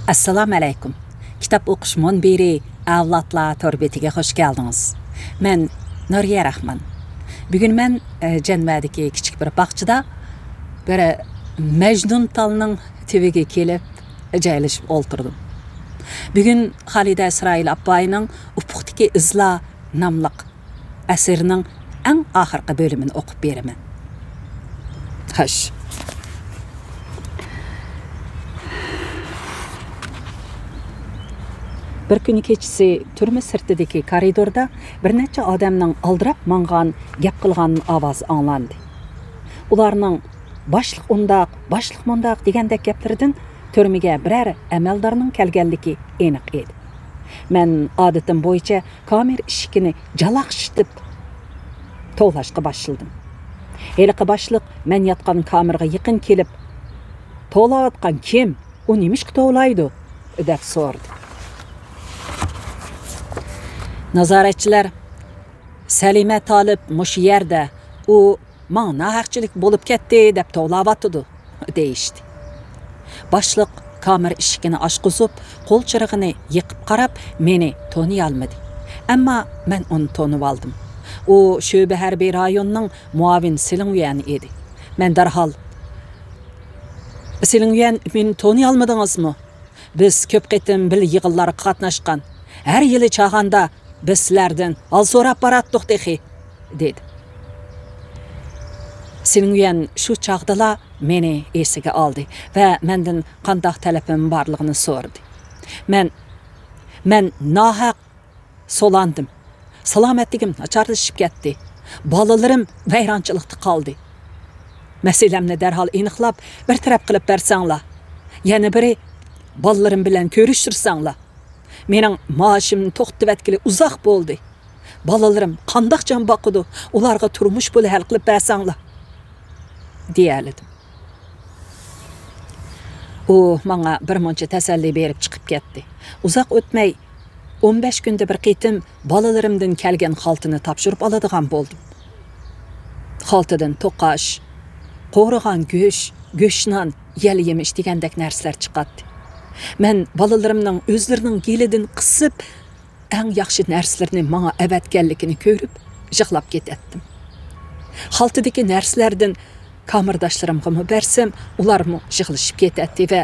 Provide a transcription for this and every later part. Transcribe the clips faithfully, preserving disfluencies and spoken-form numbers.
ئەسسالامۇ ئەلەيكۇم. كىتاب ئوقۇش مۇنبىرى ئەۋلادلار تور بېتىگە خۇش كەلدىڭىز. مەن نۇرىيە راخمان. بۈگۈن مەن، ئە، جەنۋەدىكى كىچىك بىر باغچىدا بىر مەجنۇن تالنىڭ تۈۋىگە كېلىپ جايلىشىپ ئولتۇردۇم. بۈگۈن خالىدە ئىسرائىل ئاپاينىڭ ئۇپۇقتىكى ئىزلار ناملىق ئەسىرىنىڭ ئەڭ ئاخىرقى بۆلۈمىنى ئوقۇپ بېرىمەن. خوش. بىر كۈنى كېچىسى تۈرمە سىرتىدىكى كارىدوردا بىر نەچچە ئادەمنىڭ ئالدىراپ ماڭغان، گەپ قىلغان ئاۋازى ئاڭلاندى. ئۇلارنىڭ «باشلىق ئۇنداق، باشلىق مۇنداق» دېگەندەك گەپلىرىدىن تۈرمىگە بىرەر ئەمەلدارنىڭ كەلگەنلىكى ئېنىق ئىدى. مەن ئادىتىم بويىچە كامېر ئىشىكىنى جالاقشىتىپ توۋلاشقا باشلىدىم. ھېلىقى باشلىق مەن ياتقان كامېرغا يېقىن كېلىپ، «توۋلاۋاتقان كىم؟ ئۇ نېمىشقا توۋلايدۇ؟» دەپ سورىدى. نازارەتچىلەر، «سەلىمە تالىپ مۇشۇ يەردە، ئۇ ماڭا ناھەقچىلىك بولۇپ كەتتى دەپ توۋلاۋاتىدۇ» دېيىشتى. باشلىق كامېر ئىشىكىنى ئاچقۇزۇپ، قول چىرىغىنى يېقىپ قاراپ، مېنى تونۇيالمىدى. ئەمما مەن ئۇنى تونۇۋالدىم. ئۇ شۆبە ھەربىي رايوننىڭ مۇئاۋىن سېلىڭيۈەنى ئىدى. مەن دەرھال، «سېلىڭيۈەن، مېنى تونۇيالمىدىڭىزمۇ؟ بىز كۆپ قېتىم بىللە يىغىنلارغا قاتناشقان. ھەر يىلى چاغاندا بىز سىلەردىن ھال سوراپ باراتتۇق تېخى» دېدى. سېلىڭيۈەن شۇ چاغدىلا مېنى ئېسىگە ئالدى ۋە مەندىن قانداق تەلىپىم بارلىقىنى سورىدى. مەن، مەن ناھەق سولاندىم. سالامەتلىكىم ناچارلىشىپ كەتتى. بالىلىرىم ۋەيرانچىلىقتا قالدى. مەسىلەمنى دەرھال ئېنىقلاپ، بىر تەرەپ قىلىپ بەرسەڭلار. يەنە بىرى، بالىلىرىم بىلەن كۆرۈشتۈرسەڭلار. مېنىڭ مائاشىمنى توختىتىۋەتكىلى ئۇزاق بولدى. بالىلىرىم قانداق جان باقىدۇ، ئۇلارغا تۇرمۇش پۇلى ھەل قىلىپ بەرسەڭلار، دېيەلىدىم. ئۇ ماڭا بىر مۇنچە تەسەللى بېرىپ چىقىپ كەتتى. ئۇزاق ئۆتمەي، ئون بەش كۈندە بىر قېتىم بالىلىرىمدىن كەلگەن خالتىنى تاپشۇرۇپ ئالىدىغان بولدۇم. خالتىدىن توقاش، قورۇغان گۆش، گۆشنان، يەل يېمىش دېگەندەك نەرسىلەر چىقاتتى. مەن بالىلىرىمنىڭ ئۆزلىرىنىڭ گېلىدىن قىسىپ، ئەڭ ياخشى نەرسىلىرىنى ماڭا ئەۋەتكەنلىكىنى كۆرۈپ، يىغلاپ كېتەتتىم. خالتىدىكى نەرسىلەردىن كامېرداشلىرىمغىمۇ بەرسەم، ئۇلارمۇ يىغلىشىپ كېتەتتى ۋە،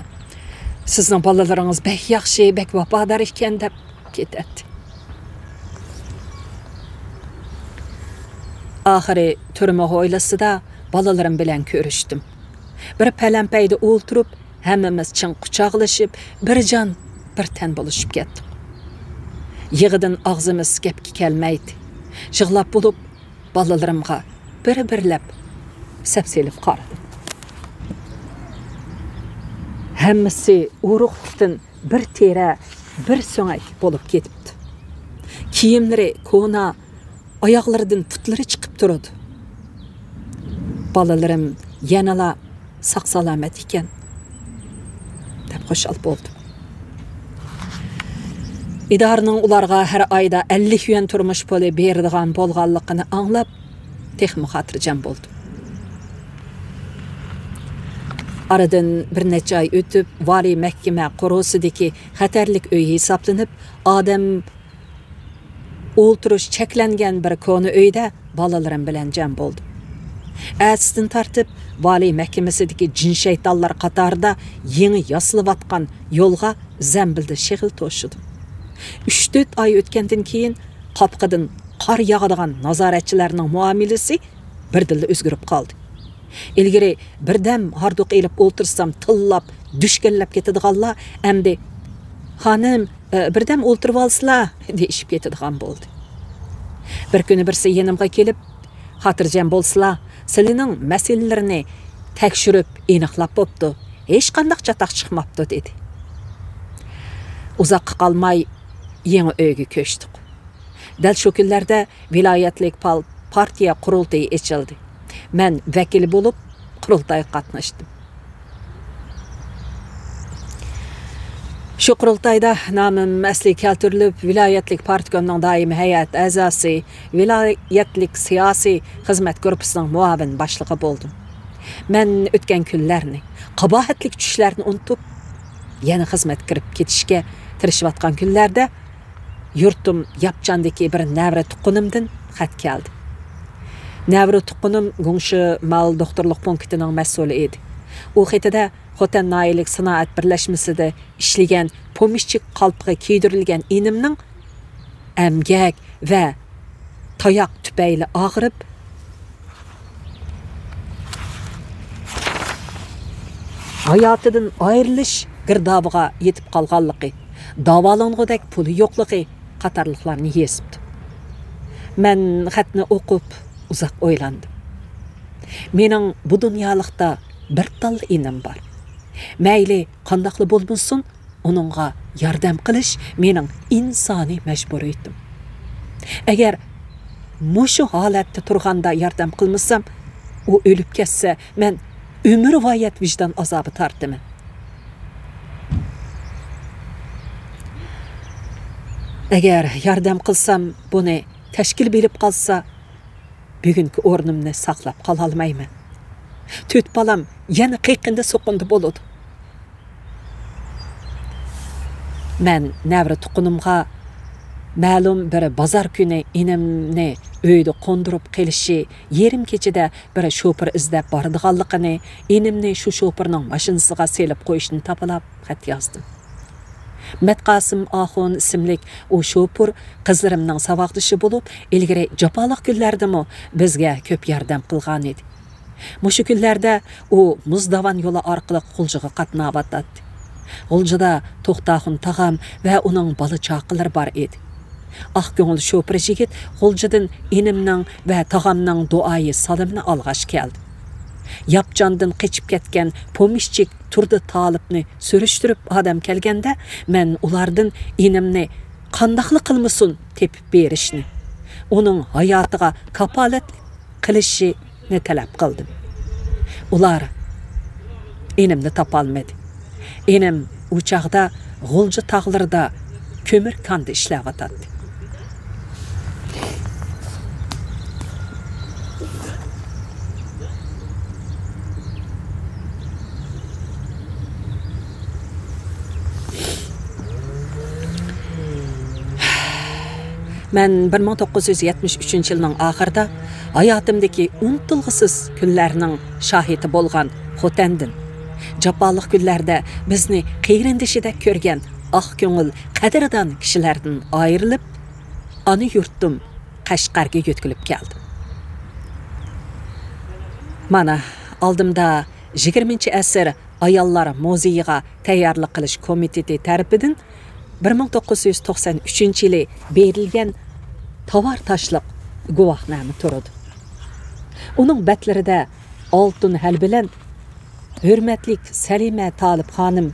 «سىزنىڭ بالىلىرىڭىز بەك ياخشى، بەك ۋاپادار ئىكەن» دەپ كېتەتتى. ئاخىرى تۈرمە ھويلىسىدا بالىلىرىم بىلەن كۆرۈشتۈم. بىر پەلەمپەيدە ئولتۇرۇپ، ھەممىمىز چىڭ قۇچاقلىشىپ، بىر جان، بىر تەن بولۇشۇپ كەتتۇق. يىغىدىن ئاغزىمىز گەپكە كەلمەيتتى. يىغلاپ بولۇپ، بالىلىرىمغا بىر-بىرلەپ سەپ سېلىپ قارىدىم. ھەممىسى ئورۇقلۇقتىن بىر تېرە، بىر سۆڭەك بولۇپ كېتىپتۇ. كىيىملىرى كونا، ئاياغلىرىدىن پۇتلىرى چىقىپ تۇرىدۇ. بالىلىرىم يەنىلا ساق-سالامەت ئىكەن، دەپ خۇشال بولدۇم. ئىدارىنىڭ ئۇلارغا ھەر ئايدا ئەللىك يۈەن تۇرمۇش پۇلى بېرىدىغان بولغانلىقىنى ئاڭلاپ، تېخىمۇ خاتىرجەم بولدۇم. ئارىدىن بىر نەچچە ئاي ئۆتۈپ، ۋالىي مەھكىمە قورۇسىدىكى خەتەرلىك ئۆي ھېسابلىنىپ، ئادەم ئولتۇرۇش چەكلەنگەن بىر كونا ئۆيدە بالىلىرىم بىلەن جەم بولدۇم. ئەتىسىدىن تارتىپ ۋالىي مەھكىمىسىدىكى جىن-شەيتانلار قاتارىدا يېڭى ياسىلىۋاتقان يولغا زەمبىلدە شېغىل توشىدىم. ئۈچ-تۆت ئاي ئۆتكەندىن كېيىن، قاپىقىدىن قار ياغىدىغان نازارەتچىلەرنىڭ مۇئامىلىسى بىردىنلا ئۆزگىرىپ قالدى. ئىلگىرى بىردەم ھاردۇق ئېلىپ ئولتۇرسام، تىللاپ، دۈشكەنلەپ كېتىدىغانلار ئەمدى، «خانىم، ئە، بىردەم ئولتۇرۇۋالسىلا» دېيىشىپ كېتىدىغان بولدى. بىر كۈنى بىرسى يېنىمغا كېلىپ، «خاتىرجەم بولسىلا، سىلىنىڭ مەسىلىلىرىنى تەكشۈرۈپ ئېنىقلاپ بوپتۇ، ھېچقانداق چاتاق چىقماپتۇ» دېدى. ئۇزاققا قالماي يېڭى ئۆيگە كۆچتۇق. دەل شۇ كۈنلەردە ۋىلايەتلىك پال-، پارتىيە قۇرۇلتىيى ئېچىلدى. مەن ۋەكىل بولۇپ، قۇرۇلتايغا قاتناشتىم. شۇ قۇرۇلتايدا نامىم ئەسلىگە كەلتۈرۈلۈپ، ۋىلايەتلىك پارتكومنىڭ دائىمىي ھەيئەت ئەزاسى، ۋىلايەتلىك سىياسىي خىزمەت گۇرۇپپىسىنىڭ مۇئاۋىن باشلىقى بولدۇم. مەن ئۆتكەن كۈنلەرنى، قاباھەتلىك چۈشلەرنى ئۇنتۇپ، يەنە خىزمەتكە كىرىپ كېتىشكە تىرىشىۋاتقان كۈنلەردە، يۇرتۇم ياپچاندىكى بىر نەۋرە تۇغقىنىمدىن خەت كەلدى. نەۋرە تۇغقىنىم گۇڭشې مال دوختۇرلۇق پونكىتىنىڭ مەسئۇلى ئىدى. ئۇ خېتىدە خوتەن ناھىيەلىك سانائەت بىرلەشمىسىدە ئىشلىگەن پومېشچىك قالپىغا كىيدۈرۈلگەن ئىنىمنىڭ ئەمگەك ۋە تاياق تۈپەيلى ئاغرىپ، ھاياتىدىن ئايرىلىش گىردابىغا يېتىپ قالغانلىقى، داۋالانغۇدەك پۇلى يوقلۇقى قاتارلىقلارنى يېزىپتۇ. مەن خەتنى ئوقۇپ ئۇزاق ئويلاندىم. مېنىڭ بۇ دۇنيالىقتا بىر تاللا ئىنىم بار. مەيلى قانداقلا بولمىسۇن، ئۇنىڭغا ياردەم قىلىش مېنىڭ ئىنسانىي مەجبۇرىيىتىم. ئەگەر مۇشۇ ھالەتتە تۇرغاندا ياردەم قىلمىسام، ئۇ ئۆلۈپ كەتسە، مەن ئۆمۈرۋايەت ۋىجدان ئازابى تارتىمەن. ئەگەر ياردەم قىلسام، بۇنى تەشكىل بىلىپ قالسا، بۈگۈنكى ئورنۇمنى ساقلاپ قالالمايمەن. تۆت بالام يەنە قېقىندا سوقۇندا بولىدۇ. مەن نەۋرە تۇغقىنىمغا مەلۇم بىر بازار كۈنى ئىنىمنى ئۆيدە قوندۇرۇپ قېلىشى، يېرىم كېچىدە بىر شوپۇر ئىزدەپ بارىدىغانلىقىنى، ئىنىمنى شۇ شوپۇرنىڭ ماشىنىسىغا سېلىپ قويۇشنى تاپىلاپ خەت يازدىم. مەتقاسىم ئاخۇن ئىسىملىك ئۇ شوپۇر قىزلىرىمنىڭ ساۋاقدىشى بولۇپ، ئىلگىرى جاپالىق كۈنلەردىمۇ بىزگە كۆپ ياردەم قىلغانىدى. مۇشۇ كۈنلەردە ئۇ مۇزداۋان يولى ئارقىلىق غۇلجىغا قاتناۋاتاتتى. غۇلجىدا توختاخۇن تاغام ۋە ئۇنىڭ بالا-چاقىلىرى بار ئىدى. ئاق كۆڭۈل شوپۇر يىگىت غۇلجىدىن ئىنىمنىڭ ۋە تاغامنىڭ دۇئايى سالىمىنى ئالغاچ كەلدى. ياپچاندىن قېچىپ كەتكەن پومېشچىك تۇردى تالىپنى سۈرۈشتۈرۈپ ئادەم كەلگەندە، مەن ئۇلاردىن ئىنىمنى قانداقلا قىلمىسۇن تېپىپ بېرىشنى، ئۇنىڭ ھاياتىغا كاپالەتلىك قىلىشىنى تەلەپ قىلدىم. ئۇلار ئىنىمنى تاپالمىدى. ئىنىم ئۇ چاغدا غۇلجا تاغلىرىدا كۆمۈر كاندا ئىشلەۋاتاتتى. مەن بىر مىڭ توققۇز يۈز يەتمىش ئۈچىنچى يىلنىڭ ئاخىرىدا ھاياتىمدىكى ئۇنتۇلغۇسىز كۈنلەرنىڭ شاھىتى بولغان خوتەندىن، جاپالىق كۈنلەردە بىزنى قېرىندىشىدەك كۆرگەن ئاق كۆڭۈل، قەدىردان كىشىلەردىن ئايرىلىپ، ئانا يۇرتۇم قەشقەرگە يۆتكىلىپ كەلدىم. مانا، ئالدىمدا يىگىرمىنچى ئەسىر ئاياللار مۇزېيىغا تەييارلىق قىلىش كومىتېتى تەرىپىدىن بىر مىڭ توققۇز يۈز توقسان ئۈچىنچى يىلى بېرىلگەن تاۋار تاشلىق گۇۋاھنامە تۇرىدۇ. ئۇنىڭ بەتلىرىدە ئالتۇن ھەل بىلەن «ھۆرمەتلىك سەلىمە تالىپ خانىم»،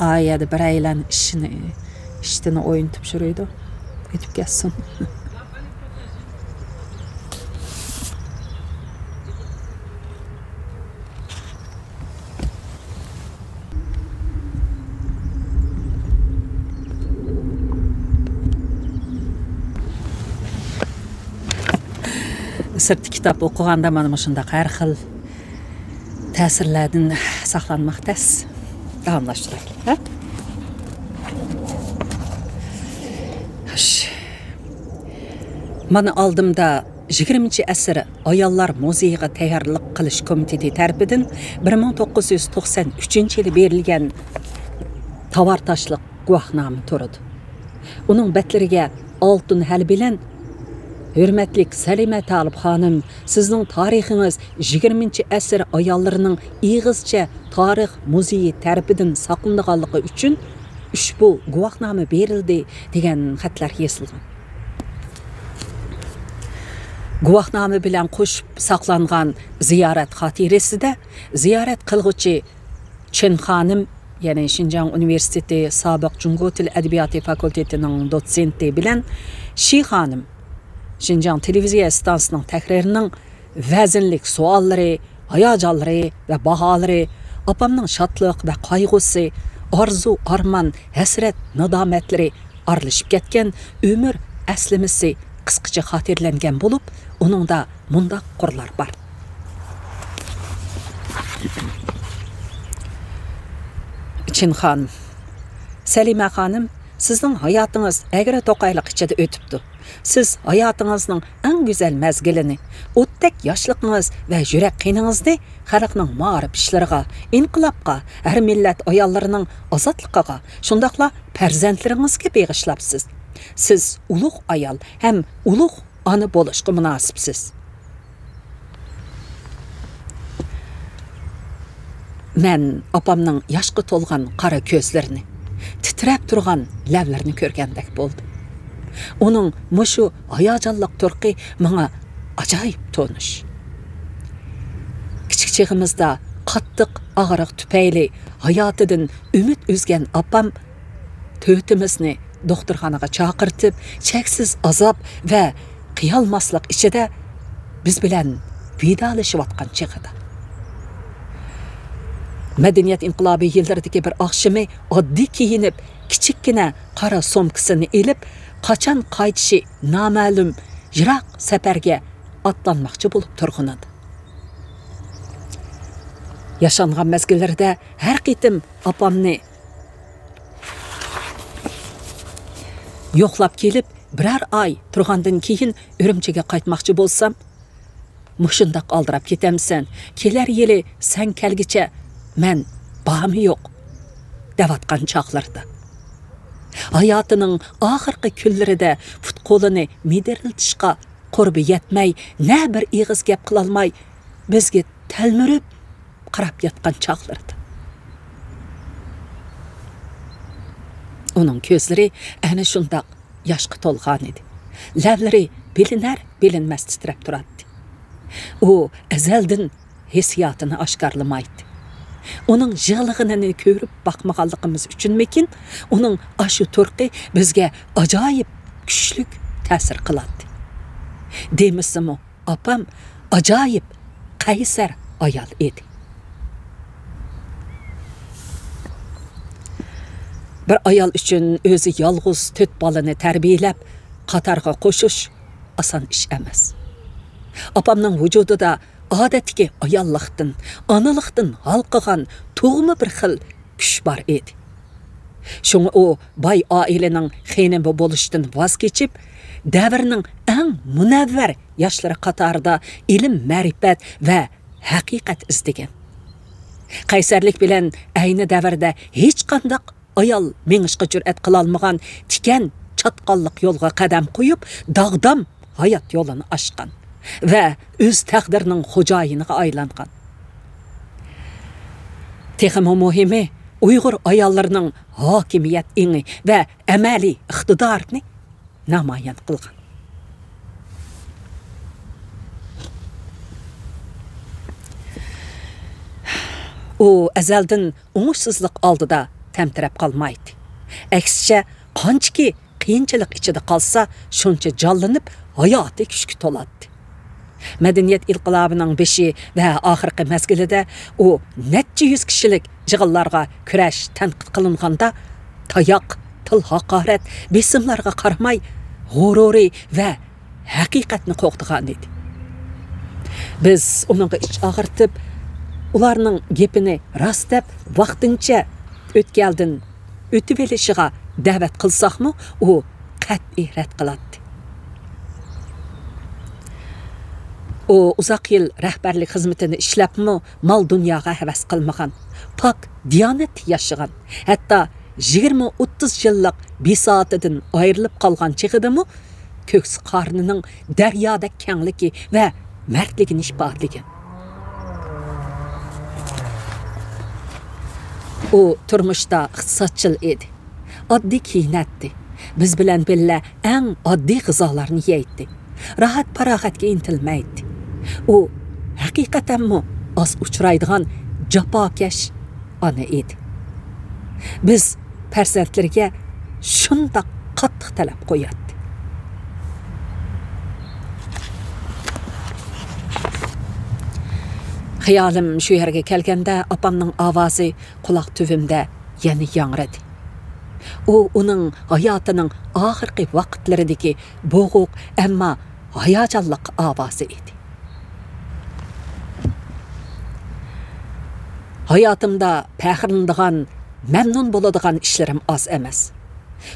ئايەدە بىرەيلەن ئىشىنى، ئىشتىنى ئوينىتىپ يۈرىدۇ. ئۆتۈپ كەتسۇن. سىرتتا كىتاب ئوقۇغاندا مانا مۇشۇنداق ھەر خىل تەسىرلەردىن ساقلانماق تەس. داۋاملاشتۇرايلى، ھە؟ خوش. مانا ئالدىمدا يىگىرمىنچى ئەسىر ئاياللار مۇزېيىغا تەييارلىق قىلىش كومىتېتى تەرىپىدىن بىر مىڭ توققۇز يۈز توقسان ئۈچىنچى يىلى بېرىلگەن تاۋار تاشلىق گۇۋاھنامە تۇرىدۇ. ئۇنىڭ بەتلىرىگە ئالتۇن ھەل بىلەن، «ھۆرمەتلىك سەلىمە تالىپ خانىم، سىزنىڭ تارىخىڭىز يىگىرمىنچى ئەسىر ئاياللىرىنىڭ ئېغىزچە تارىخ مۇزېيى تەرىپىدىن ساقلىنىدىغانلىقى ئۈچۈن ئۇشبۇ گۇۋاھنامە بېرىلدى» دېگەن خەتلەر يېزىلغان. گۇۋاھنامە بىلەن قوشۇپ ساقلانغان زىيارەت خاتىرىسىدە زىيارەت قىلغۇچى چېن خانىم، يەنى شىنجاڭ ئۇنىۋېرسىتېتى سابىق جۇڭگو تىل ئەدەبىياتى فاكۇلتېتىنىڭ دوتسېنتى بىلەن شى خانىم، شىنجاڭ تېلېۋىزىيە ئىستانسىسىنىڭ تەھرىرىنىڭ ۋەزىنلىك سوئاللىرى، ھاياجانلىرى ۋە باھالىرى، ئاپامنىڭ شادلىق ۋە قايغۇسى، ئارزۇ، ئارمان، ھەسرەت، نادامەتلىرى ئارىلىشىپ كەتكەن ئۆمۈر ئەسلىمىسى قىسقىچە خاتىرىلەنگەن بولۇپ، ئۇنىڭدا مۇنداق قۇرلار بار. چىن خانىم، سەلىمە خانىم، سىزنىڭ ھاياتىڭىز ئەگرى-توقايلىق ئىچىدە ئۆتۈپتۇ. سىز ھاياتىڭىزنىڭ ئەڭ گۈزەل مەزگىلىنى، ئوتتەك ياشلىقىڭىز ۋە يۈرەك قېنىڭىزنى خەلقنىڭ مائارىپ ئىشلىرىغا، ئىنقىلابقا، ھەر مىللەت ئاياللىرىنىڭ ئازادلىقىغا، شۇنداقلا پەرزەنتلىرىڭىزگە بېغىشلاپسىز. سىز ئۇلۇغ ئايال ھەم ئۇلۇغ ئانا بولۇشقا مۇناسىپسىز. مەن ئاپامنىڭ ياشقا تولغان قارا كۆزلىرىنى، تىترەپ تۇرغان لەۋلىرىنى كۆرگەندەك بولدۇم. ئۇنىڭ مۇشۇ ھاياجانلىق تۇرقى ماڭا ئاجايىپ تونۇش. كىچىك چېغىمىزدا قاتتىق ئاغرىق تۈپەيلى ھاياتىدىن ئۈمىد ئۈزگەن ئاپام تۆتىمىزنى دوختۇرخانىغا چاقىرتىپ، چەكسىز ئازاب ۋە قىيالماسلىق ئىچىدە بىز بىلەن ۋىدالىشىۋاتقان چېغىدا. مەدەنىيەت ئىنقىلابى يىللىرىدىكى بىر ئاخشىمى ئاددىي كىيىنىپ، كىچىككىنە قارا سومكىسىنى ئېلىپ، قاچان قايتىشى نامەلۇم يىراق سەپەرگە ئاتلانماقچى بولۇپ تۇرغىنىدى. ياشانغان مەزگىللىرىدە ھەر قېتىم ئاپامنى يوقلاپ كېلىپ، بىرەر ئاي تۇرغاندىن كېيىن ئۈرۈمچىگە قايتماقچى بولسام، «مۇشۇنداق ئالدىراپ كېتەمسەن؟ كېلەر يىلى سەن كەلگۈچە مەن بارمۇ يوق؟» دەۋاتقان چاغلىرىدا. ھاياتىنىڭ ئاخىرقى كۈنلىرىدە پۇت-قولىنى مىدىرلىتىشقا قۇربى يەتمەي، نە بىر ئېغىز گەپ قىلالماي، بىزگە تەلمۈرۈپ قاراپ ياتقان چاغلىرىدا. ئۇنىڭ كۆزلىرى ئەنە شۇنداق ياشقا تولغانىدى. لەۋلىرى بىلىنەر-بىلىنمەس تىترەپ تۇراتتى. ئۇ ئەزەلدىن ھېسسىياتىنى ئاشكارىلىمايتتى. ئۇنىڭ يىغلىغىنىنى كۆرۈپ باقمىغانلىقىمىز ئۈچۈنمىكىن، ئۇنىڭ ئاشۇ تۇرقى بىزگە ئاجايىپ كۈچلۈك تەسىر قىلاتتى. دېمىسىمۇ، ئاپام ئاجايىپ قەيسەر ئايال ئىدى. بىر ئايال ئۈچۈن ئۆزى يالغۇز تۆت بالىنى تەربىيەلەپ، قاتارغا قوشۇش ئاسان ئىش ئەمەس. ئاپامنىڭ ۋۇجۇدىدا ئادەتتىكى ئاياللىقتىن، ئانىلىقتىن ھالقىغان تۇغما بىر خىل كۈچ بار ئىدى. شۇڭا ئۇ باي ئائىلىنىڭ خېنىمى بولۇشتىن ۋاز كېچىپ، دەۋرنىڭ ئەڭ مۇنەۋۋەر ياشلىرى قاتارىدا ئىلىم-مەرىپەت ۋە ھەقىقەت ئىزدىگەن. قەيسەرلىك بىلەن ئەينى دەۋردە ھېچقانداق ئايال مېڭىشقا جۈرئەت قىلالمىغان تىكەن چاتقاللىق يولغا قەدەم قويۇپ، داغدام ھايات يولىنى ئاچقان ۋە ئۆز تەقدىرىنىڭ خوجايىنىغا ئايلانغان. تېخىمۇ مۇھىمى، ئۇيغۇر ئاياللىرىنىڭ ھاكىمىيەت ئېڭى ۋە ئەمەلىي ئىقتىدارىنى نامايان قىلغان. ئۇ ئەزەلدىن ئوڭۇشسىزلىق ئالدىدا تەمتىرەپ قالمايتتى. ئەكسىچە، قانچىكى قىيىنچىلىق ئىچىدە قالسا، شۇنچە جانلىنىپ، ھاياتىي كۈچكە تولاتتى. مەدەنىيەت ئىنقىلابىنىڭ بېشى ۋە ئاخىرقى مەزگىلىدە ئۇ نەچچە يۈز كىشىلىك يىغىنلارغا كۈرەش، تەنقىد قىلىنغاندا، تاياق، تىل ھاقارەت، بېسىملارغا قارىماي، غۇرۇرى ۋە ھەقىقەتنى قوغدىغانىدى. بىز ئۇنىڭغا ئىچ ئاغرىتىپ، ئۇلارنىڭ گېپىنى راست دەپ، ۋاقتىنچە ئۆتكەلدىن ئۆتۈۋېلىشىغا دەۋەت قىلساقمۇ، ئۇ قەتئىي رەت قىلاتتى. ئۇ ئۇزاق يىل رەھبەرلىك خىزمىتىنى ئىشلەپمۇ، مال-دۇنياغا ھەۋەس قىلمىغان، پاك دىيانەتلىك ياشىغان، ھەتتا يىگىرمە ئوتتۇز يىللىق بىساتىدىن ئايرىلىپ قالغان چېغىدىمۇ كۆكسى قارنىنىڭ دەريادەك كەڭلىكى ۋە مەردلىكىنى ئىپادىلىگەن. ئۇ تۇرمۇشتا ئىقتىسادچىل ئىدى. ئاددىي كىيىنەتتى. بىز بىلەن بىللە ئەڭ ئاددىي غىزالارنى يەيتتى. راھەت-پاراغەتكە ئىنتىلمەيتتى. ئۇ ھەقىقەتەنمۇ ئاز ئۇچرايدىغان جاپاكەش ئانا ئىدى. بىز پەرزەنتلىرىگە شۇنداق قاتتىق تەلەپ قوياتتى. خىيالىم شۇ يەرگە كەلگەندە، ئاپامنىڭ ئاۋازى قۇلاق تۈۋىمدە يەنە ياڭرىدى. ئۇ ئۇنىڭ ھاياتىنىڭ ئاخىرقى ۋاقىتلىرىدىكى بوغۇق، ئەمما ھاياجانلىق ئاۋازى ئىدى. ھاياتىمدا پەخىرلىنىدىغان، مەمنۇن بولىدىغان ئىشلىرىم ئاز ئەمەس.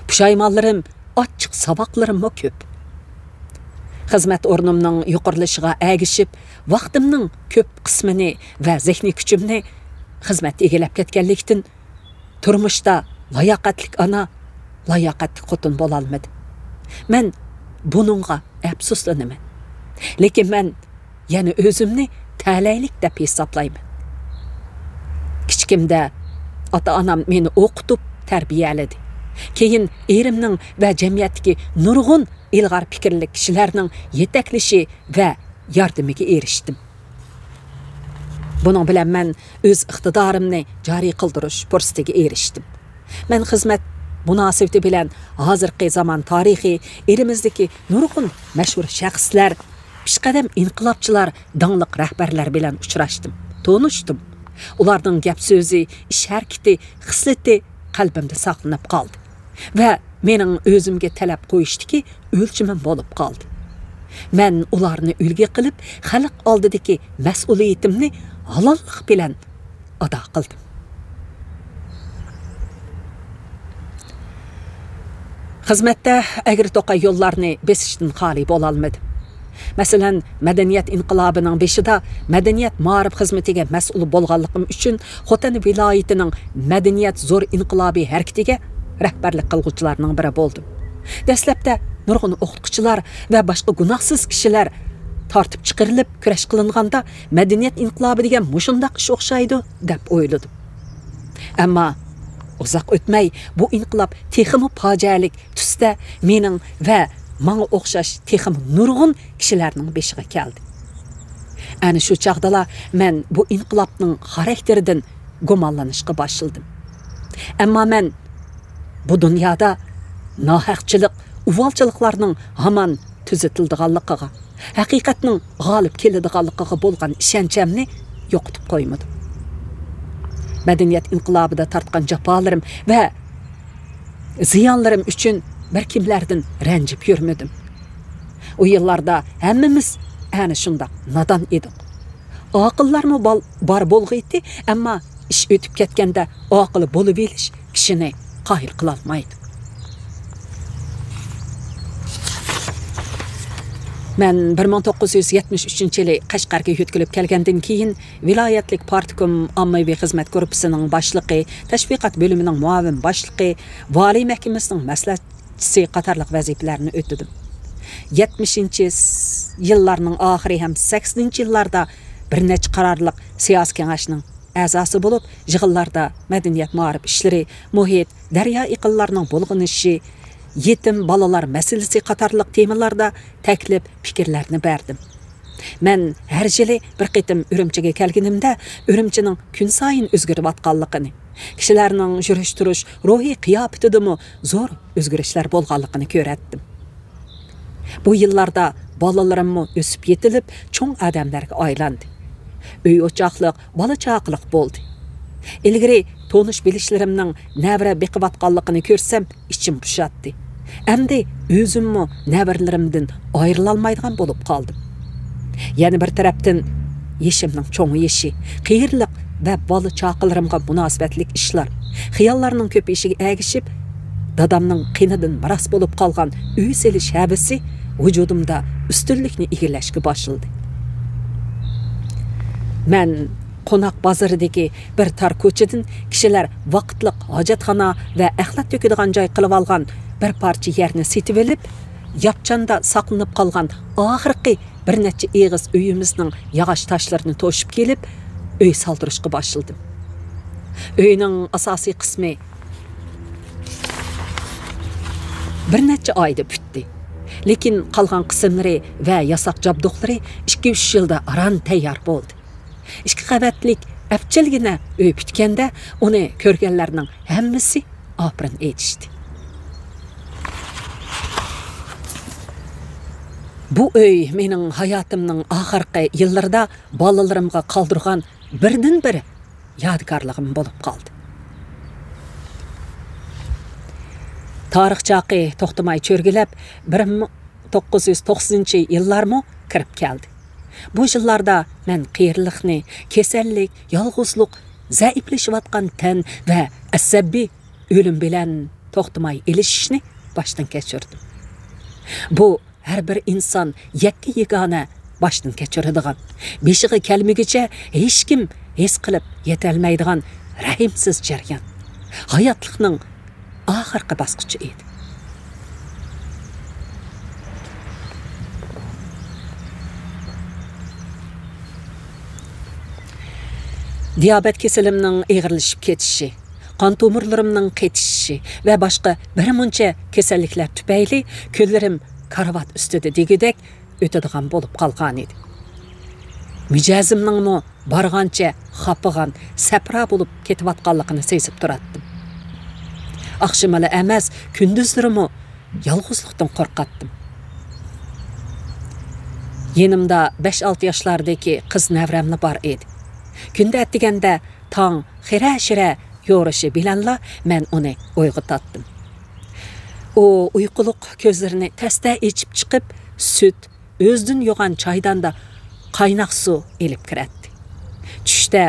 پۇشايمانلىرىم، ئاچچىق ساۋاقلىرىممۇ كۆپ. خىزمەت ئورنۇمنىڭ يۇقىرىلىشىغا ئەگىشىپ، ۋاقتىمنىڭ كۆپ قىسمىنى ۋە زېھنىي كۈچۈمنى خىزمەتتە ئىگىلەپ كەتكەنلىكتىن، تۇرمۇشتا لاياقەتلىك ئانا، لاياقەتلىك خوتۇن بولالمىدىم. مەن بۇنىڭغا ئەپسۇسلىنىمەن. لېكىن مەن يەنە ئۆزۈمنى تەلەيلىك دەپ ھېسابلايمەن. كىچىكىمدە ئاتا-ئانام مېنى ئوقۇتۇپ تەربىيەلىدى. كېيىن ئېرىمنىڭ ۋە جەمئىيەتتىكى نۇرغۇن ئىلغار پىكىرلىك كىشىلەرنىڭ يېتەكلىشى ۋە ياردىمىگە ئېرىشتىم. بۇنىڭ بىلەن مەن ئۆز ئىقتىدارىمنى جارى قىلدۇرۇش پۇرسىتىگە ئېرىشتىم. مەن خىزمەت مۇناسىۋىتى بىلەن ھازىرقى زامان تارىخى، ئېلىمىزدىكى نۇرغۇن مەشھۇر شەخسلەر، پېشقەدەم ئىنقىلابچىلار، داڭلىق رەھبەرلەر بىلەن ئۇچراشتىم، تونۇشتۇم. ئۇلارنىڭ گەپ سۆزى، ئىش ھەرىكىتى، خىسلىتى قەلبىمدە ساقلىنىپ قالدى ۋە مېنىڭ ئۆزۈمگە تەلەپ قويۇشتىكى ئۆلچىمىم بولۇپ قالدى. مەن ئۇلارنى ئۈلگە قىلىپ، خەلق ئالدىدىكى مەسئۇلىيىتىمنى ھالاللىق بىلەن ئادا قىلدىم. خىزمەتتە ئەگرى-توقاي يوللارنى بېسىشتىن خالىي بولالمىدىم. مەسىلەن، مەدەنىيەت ئىنقىلابىنىڭ بېشىدا مەدەنىيەت مائارىپ خىزمىتىگە مەسئۇل بولغانلىقىم ئۈچۈن خوتەن ۋىلايىتىنىڭ مەدەنىيەت زور ئىنقىلابى ھەرىكىتىگە رەھبەرلىك قىلغۇچىلارنىڭ بىرى بولدۇم. دەسلەپتە نۇرغۇن ئوقۇتقۇچىلار ۋە باشقا گۇناھسىز كىشىلەر تارتىپ چىقىرىلىپ كۈرەش قىلىنغاندا، مەدەنىيەت ئىنقىلابى دېگەن مۇشۇنداق ئىش ئوخشايدۇ، دەپ ئويلىدىم. ئەمما ئۇزاق ئۆتمەي بۇ ئىنقىلاب تېخىمۇ پاجىئەلىك تۈستە مېنىڭ ۋە ماڭا ئوخشاش تېخىمۇ نۇرغۇن كىشىلەرنىڭ بېشىغا كەلدى. ئەنە شۇ چاغدىلا مەن بۇ ئىنقىلابنىڭ خاراكتېرىدىن گۇمانلىنىشقا باشلىدىم. ئەمما مەن بۇ دۇنيادا ناھەقچىلىق، ئۇۋالچىلىقلارنىڭ ھامان تۈزىتىلىدىغانلىقىغا، ھەقىقەتنىڭ غالىب كېلىدىغانلىقىغا بولغان ئىشەنچىمنى يوقىتىپ قويمىدىم. مەدەنىيەت ئىنقىلابىدا تارتقان جاپالىرىم ۋە زىيانلىرىم ئۈچۈن بىر كىملەردىن رەنجىپ يۈرمىدىم. ئۇ يىللاردا ھەممىمىز ئەنە شۇنداق نادان ئىدۇق. ئاقىللارمۇ بال-، بار بولغىيتى، ئەمما ئىش ئۆتۈپ كەتكەندە ئاقىل بولۇۋېلىش كىشىنى قايىل قىلالمايدۇ. مەن بىر مىڭ توققۇز يۈز يەتمىش ئۈچىنچى يىلى قەشقەرگە يۆتكىلىپ كەلگەندىن كېيىن، ۋىلايەتلىك پارتكوم ئاممىۋى خىزمەت گۇرۇپپىسىنىڭ باشلىقى، تەشۋىقات بۆلۈمىنىڭ مۇئاۋىن باشلىقى، ۋالىي مەھكىمىسىنىڭ مەسلىھەتچىسى قاتارلىق ۋەزىپىلەرنى ئۆتىدىم. يەتمىشىنچى يىللارنىڭ ئاخىرى ھەم سەكسىنىنچى يىللاردا بىر نەچچە قارارلىق سىياسىي كېڭەشنىڭ ئەزاسى بولۇپ، يىغىنلاردا مەدەنىيەت، مائارىپ ئىشلىرى، مۇھىت، دەريا ئېقىنلارنىڭ بۇلغىنىشى، يېتىم بالىلار مەسىلىسى قاتارلىق تېمىلاردا تەكلىپ، پىكىرلەرنى بەردىم. مەن ھەر يىلى بىر قېتىم ئۈرۈمچىگە كەلگىنىمدە، ئۈرۈمچىنىڭ كۈنسايىن ئۆزگىرىۋاتقانلىقىنى، كىشىلەرنىڭ يۈرۈش-تۇرۇش، روھىي قىياپىتىدىمۇ زور ئۆزگىرىشلەر بولغانلىقىنى كۆرەتتىم. بۇ يىللاردا بالىلىرىممۇ ئۆسۈپ يېتىلىپ، چوڭ ئادەملەرگە ئايلاندى. ئۆي-ئوچاقلىق، بالا-چاقىلىق بولدى. ئىلگىرى تونۇش-بىلىشلىرىمنىڭ نەۋرە بېقىۋاتقانلىقىنى كۆرسەم، ئىچىم پۇشاتتى. ئەمدى ئۆزۈممۇ نەۋرىلىرىمدىن ئايرىلالمايدىغان بولۇپ قالدىم. يەنە بىر تەرەپتىن، يېشىمنىڭ چوڭىيىشى، قېرىلىق ۋە بالا-چاقىلىرىمغا مۇناسىۋەتلىك ئىشلار، خىياللارنىڭ كۆپىيىشىگە ئەگىشىپ، دادامنىڭ قېنىدىن مىراس بولۇپ قالغان ئۆي سېلىش ھەۋىسى ۋۇجۇدۇمدا ئۈستۈنلۈكنى ئىگىلەشكە باشلىدى. مەن قوناق بازىرىدىكى بىر تار كوچىدىن كىشىلەر ۋاقىتلىق ھاجەتخانا ۋە ئەخلەت تۆكىدىغان جاي قىلىۋالغان بىر پارچە يەرنى سېتىۋېلىپ، ياپچاندا ساقلىنىپ قالغان ئاخىرقى بىر نەچچە ئېغىز ئۆيىمىزنىڭ ياغاچ تاشلىرىنى توشۇپ كېلىپ، ئۆي سالدۇرۇشقا باشلىدىم. ئۆينىڭ ئاساسىي قىسمى بىر نەچچە ئايدا پۈتتى. لېكىن قالغان قىسىملىرى ۋە ياساق جابدۇقلىرى ئىككى-ئۈچ يىلدا ئاران تەييار بولدى. ئىككى قەۋەتلىك ئەپچىلگىنە ئۆي پۈتكەندە، ئۇنى كۆرگەنلەرنىڭ ھەممىسى ئاپىرىن ئېيتىشتى. بۇ ئۆي مېنىڭ ھاياتىمنىڭ ئاخىرقى يىللىرىدا بالىلىرىمغا قالدۇرغان بىردىنبىر يادىكارلىقىم بولۇپ قالدى. تارىخ چاقى توختىماي چۆرگىلەپ، بىر مىڭ توققۇز يۈز توقسىنىنچى يىللارمۇ كىرىپ كەلدى. بۇ يىللاردا مەن قېرىلىقنى، كېسەللىك، يالغۇزلۇق، زەئىپلىشىۋاتقان تەن ۋە ئەسەبىي ئۆلۈم بىلەن توختىماي ئېلىشىشنى باشتىن كەچۈردۈم. بۇ ھەر بىر ئىنسان يەككە-يېگانە باشتىن كەچۈرىدىغان، بېشىغا كەلمىگۈچە ھېچكىم ھېس قىلىپ يېتەلمەيدىغان رەھىمسىز جەريان. ھاياتلىقنىڭ ئاخىرقى باسقۇچى ئىدى. دىيابېت كېسىلىمنىڭ ئېغىرلىشىپ كېتىشى، قان تومۇرلىرىمنىڭ قېتىشىشى ۋە باشقا بىر مۇنچە كېسەللىكلەر تۈپەيلى كۈنلىرىم كارىۋات ئۈستىدە دېگۈدەك ئۆتىدىغان بولۇپ قالغانىدى. مىجەزىمنىڭمۇ بارغانچە خاپىغان، سەپرا بولۇپ كېتىۋاتقانلىقىنى سېزىپ تۇراتتىم. ئاخشىمىلا ئەمەس، كۈندۈزلىرىمۇ يالغۇزلۇقتىن قورقاتتىم. يېنىمدا بەش-ئالتە ياشلاردىكى قىز نەۋرەملا بار ئىدى. كۈندە ئەتىگەندە تاڭ خىرە-شىرە يورۇشى بىلەنلا مەن ئۇنى ئويغىتاتتىم. ئۇ ئۇيقۇلۇق كۆزلىرىنى تەستە ئېچىپ چىقىپ، سۈت، ئۆزىدىن يوغان چايداندا قايناق سۇ ئېلىپ كىرەتتى. چۈشتە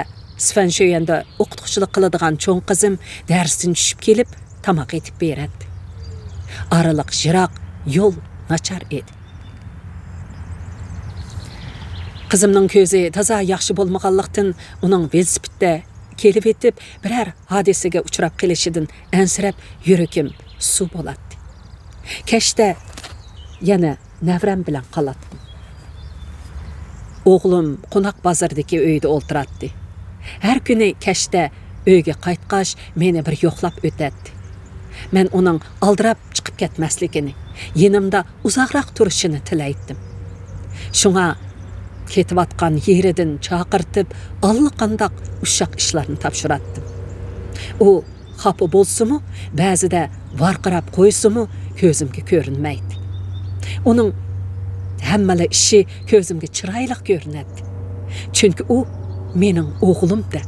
سىفەنشۆيۈەندە ئوقۇتقۇچىلىق قىلىدىغان چوڭ قىزىم دەرستىن چۈشۈپ كېلىپ، تاماق ئېتىپ بېرەتتى. ئارىلىق يىراق، يول ناچار ئىدى. قىزىمنىڭ كۆزى تازا ياخشى بولمىغانلىقتىن، ئۇنىڭ ۋېلىسىپىتتە كېلىۋېتىپ، بىرەر ھادىسىگە ئۇچراپ قېلىشىدىن ئەنسىرەپ، يۈرىكىم سۇ بولاتتى. كەچتە يەنە نەۋرەم بىلەن قالاتتىم. ئوغلۇم قوناق بازىرىدىكى ئۆيدە ئولتۇراتتى. ھەر كۈنى كەچتە ئۆيگە قايتقاچ، مېنى بىر يوقلاپ ئۆتەتتى. مەن ئۇنىڭ ئالدىراپ چىقىپ كەتمەسلىكىنى، يېنىمدا ئۇزاقراق تۇرۇشىنى تىلەيتتىم. شۇڭا كېتىۋاتقان يېرىدىن چاقىرتىپ، ئاللىقانداق ئۇششاق ئىشلارنى تاپشۇراتتىم. ئۇ خاپا بولسىمۇ، بەزىدە ۋارقىراپ قويسىمۇ، كۆزۈمگە كۆرۈنمەيتتى. ئۇنىڭ ھەممىلا ئىشى كۆزۈمگە چىرايلىق كۆرۈنەتتى. چۈنكى ئۇ مېنىڭ ئوغلۇم-دە.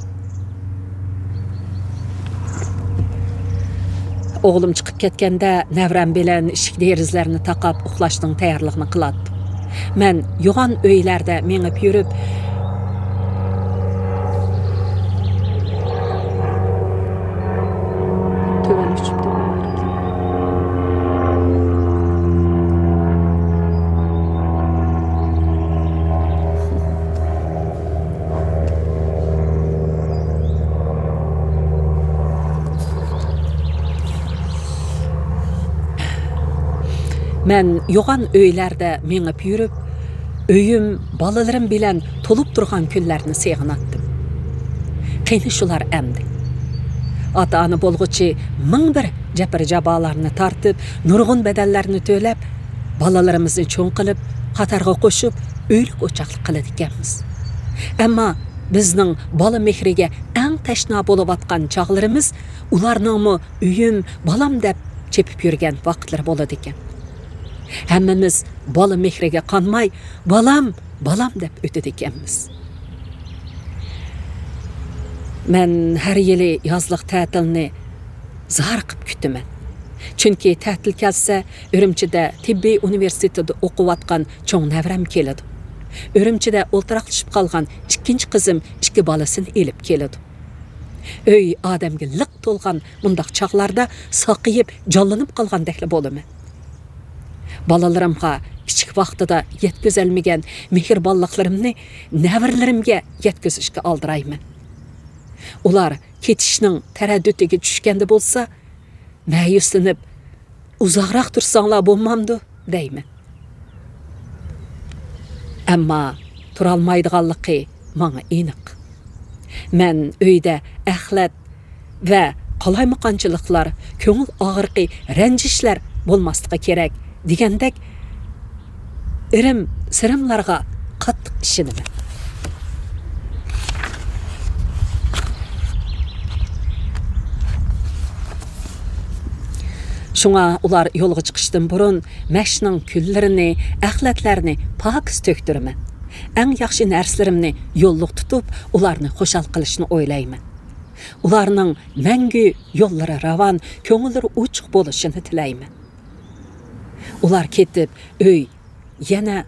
ئوغلۇم چىقىپ كەتكەندە، نەۋرەم بىلەن ئىشىك دېرىزىلەرنى تاقاپ ئۇخلاشنىڭ تەييارلىقىنى قىلاتتىم. مەن يوغان ئۆيلەردە مېڭىپ يۈرۈپ، تۆۋەن ئۇچۇپ تۇرۇپ. مەن يوغان ئۆيلەردە مېڭىپ يۈرۈپ، ئۆيۈم، بالىلىرىم بىلەن تولۇپ تۇرغان كۈنلەرنى سېغىناتتىم. قېنى شۇلار ئەمدى؟ ئاتا-ئانا بولغۇچى مىڭ بىر جەبىر-جاپالارنى تارتىپ، نۇرغۇن بەدەللەرنى تۆلەپ، بالىلىرىمىزنى چوڭ قىلىپ، قاتارغا قوشۇپ، ئۆيلۈك-ئوچاقلىق قىلىدىكەنمىز. ئەمما بىزنىڭ بالا مېھرىگە ئەڭ تەشنا بولۇۋاتقان چاغلىرىمىز ئۇلارنىڭمۇ ئۆيۈم، بالام دەپ چېپىپ يۈرگەن ۋاقىتلىرى بولىدىكەن. ھەممىمىز بالا مېھرىگە قانماي، بالام، بالام دەپ ئۆتىدىكەنمىز. مەن ھەر يىلى يازلىق تەتىلنى زارىقىپ كۈتىمەن. چۈنكى تەتىل كەلسە، ئۈرۈمچىدە تېببىي ئۇنىۋېرسىتېتىدا ئوقۇۋاتقان چوڭ نەۋرەم كېلىدۇ. ئۈرۈمچىدە ئولتۇراقلىشىپ قالغان ئىككىنچى قىزىم ئىككى بالىسىنى ئېلىپ كېلىدۇ. ئۆي ئادەمگە لىق تولغان مۇنداق چاغلاردا ساقىيىپ، جانلىنىپ قالغاندەكلا بولىمەن. بالىلىرىمغا كىچىك ۋاقتىدا يەتكۈزەلمىگەن مېھرىبانلىقلىرىمنى نەۋرىلىرىمگە يەتكۈزۈشكە ئالدىرايمەن. ئۇلار كېتىشنىڭ تەرەددۇتىگە چۈشكەندە بولسا، مەيۈسلىنىپ، «ئۇزاقراق تۇرساڭلار بولمامدۇ؟» دەيمەن. ئەمما تۇرالمايدىغانلىقى ماڭا ئېنىق. مەن ئۆيدە ئەخلەت ۋە قالايمىقانچىلىقلار، كۆڭۈل ئاغرىقى، رەنجىشلەر بولماسلىقى كېرەك دېگەندەك ئىرىم-سىرىملارغا قاتتىق ئىشىنىمەن. شۇڭا ئۇلار يولغا چىقىشتىن بۇرۇن مەشنىڭ كۈللىرىنى، ئەخلەتلەرنى پاكىز تۆكتۈرىمەن. ئەڭ ياخشى نەرسىلىرىمنى يوللۇق تۇتۇپ، ئۇلارنى خۇشال قىلىشنى ئويلايمەن. ئۇلارنىڭ مەڭگۈ يوللىرى راۋان، كۆڭۈللىرى ئوچۇق بولۇشىنى تىلەيمەن. ئۇلار كېتىپ، ئۆي يەنە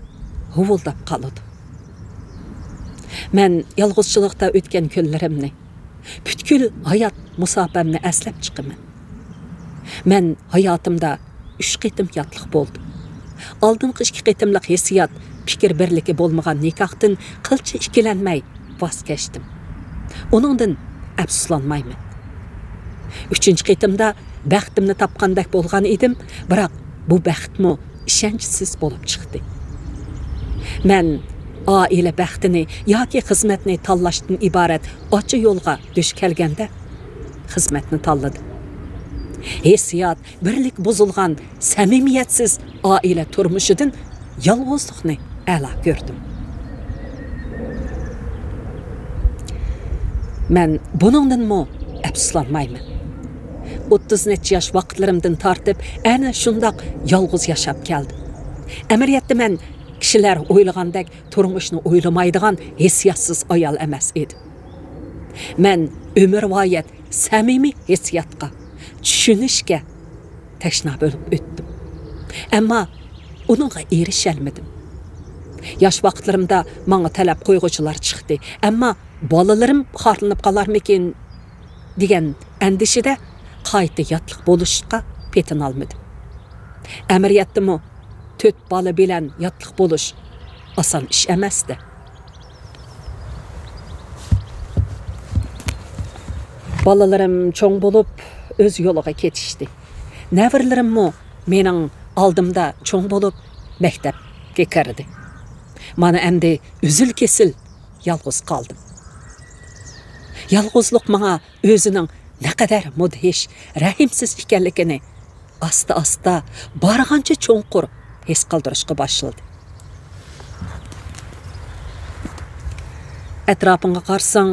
ھۇۋۇلداپ قالىدۇ. مەن يالغۇزچىلىقتا ئۆتكەن كۈنلىرىمنى، پۈتكۈل ھايات مۇساپەمنى ئەسلەپ چىقىمەن. مەن ھاياتىمدا ئۈچ قېتىم ياتلىق بولدۇم. ئالدىنقى ئىككى قېتىملىق ھېسسىيات، پىكىر بىرلىكى بولمىغان نىكاھتىن قىلچە ئىككىلەنمەي ۋاز كەچتىم. ئۇنىڭدىن ئەپسۇسلانمايمەن. ئۈچىنچى قېتىمدا بەختىمنى تاپقاندەك بولغان ئىدىم، بىراق بۇ بەختمۇ ئىشەنچسىز بولۇپ چىقتى. مەن ئائىلە بەختىنى ياكى خىزمەتنى تاللاشتىن ئىبارەت ئاچا يولغا دۇچ كەلگەندە، خىزمەتنى تاللىدىم. ھېسسىيات، بىرلىك بۇزۇلغان سەمىمىيەتسىز ئائىلە تۇرمۇشىدىن يالغۇزلۇقنى ئەلا كۆردۈم. مەن بۇنىڭدىنمۇ ئەپسۇسلانمايمەن. ئوتتۇز نەچچە ياش ۋاقىتلىرىمدىن تارتىپ ئەنە شۇنداق يالغۇز ياشاپ كەلدىم. ئەمەلىيەتتە مەن كىشىلەر ئويلىغاندەك تۇرمۇشنى ئويلىمايدىغان ھېسسىياتسىز ئايال ئەمەس ئىدىم. مەن ئۆمۈرۋايەت سەمىمىي ھېسسىياتقا، چۈشىنىشكە تەشنا بولۇپ ئۆتتۈم. ئەمما ئۇنىڭغا ئېرىشەلمىدىم. ياش ۋاقىتلىرىمدا ماڭا تەلەپ قويغۇچىلار چىقتى. ئەمما بالىلىرىم خارلىنىپ قالارمىكىن دېگەن ئەندىشىدە قايتا ياتلىق بولۇشقا پېتىنالمىدىم. ئەمەلىيەتتىمۇ تۆت بالا بىلەن ياتلىق بولۇش ئاسان ئىش ئەمەستى. بالىلىرىم چوڭ بولۇپ، ئۆز يولىغا كېتىشتى. نەۋرىلىرىممۇ مېنىڭ ئالدىمدا چوڭ بولۇپ، مەكتەپكە كىردى. مانا ئەمدى ئۈزۈل-كېسىل يالغۇز قالدىم. يالغۇزلۇق ماڭا ئۆزىنىڭ نەقەدەر مۇدھىش، رەھىمسىز ئىكەنلىكىنى ئاستا-ئاستا، بارغانچە چوڭقۇر ھېس قىلدۇرۇشقا باشلىدى. ئەتراپىڭغا قارىساڭ،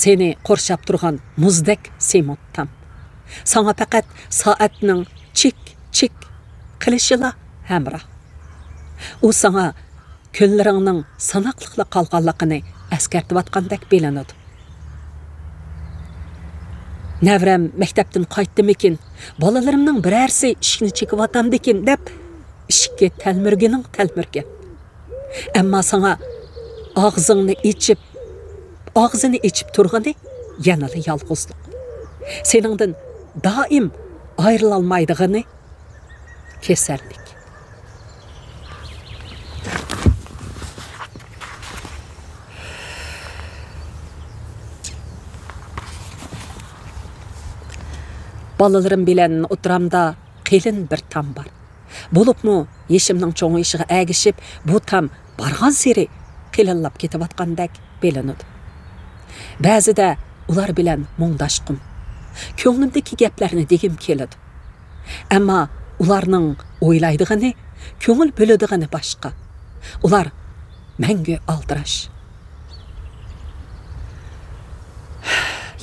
سېنى قورشاپ تۇرغان مۇزدەك سېمونت تام. ساڭا پەقەت سائەتنىڭ چىك-چىك قىلىشىلا ھەمراھ. ئۇ ساڭا كۈنلىرىڭنىڭ ساناقلىقلا قالغانلىقىنى ئەسكەرتىۋاتقاندەك بىلىنىدۇ. نەۋرەم مەكتەپتىن قايتتىمىكىن، بالىلىرىمنىڭ بىرەرسى ئىشىكنى چېكىۋاتامدىكىن دەپ، ئىشىككە تەلمۈرگىنىڭ تەلمۈرگەن. ئەمما ساڭا ئاغزىڭنى ئېچىپ، ئاغزىنى ئېچىپ تۇرغىنى يەنىلا يالغۇزلۇق. سېنىڭدىن دائىم ئايرىلالمايدىغىنى كېسەللىك. بالىلىرىم بىلەن ئوتتۇرامدا قېلىن بىر تام بار. بولۇپمۇ يېشىمنىڭ چوڭىيىشىغا ئەگىشىپ، بۇ تام بارغانسېرى قېلىنلاپ كېتىۋاتقاندەك بىلىنىدۇ. بەزىدە ئۇلار بىلەن مۇڭداشقۇم، كۆڭلۈمدىكى گەپلەرنى دېگۈم كېلىدۇ. ئەمما ئۇلارنىڭ ئويلايدىغىنى، كۆڭۈل بۆلىدىغىنى باشقا. ئۇلار مەڭگۈ ئالدىراش.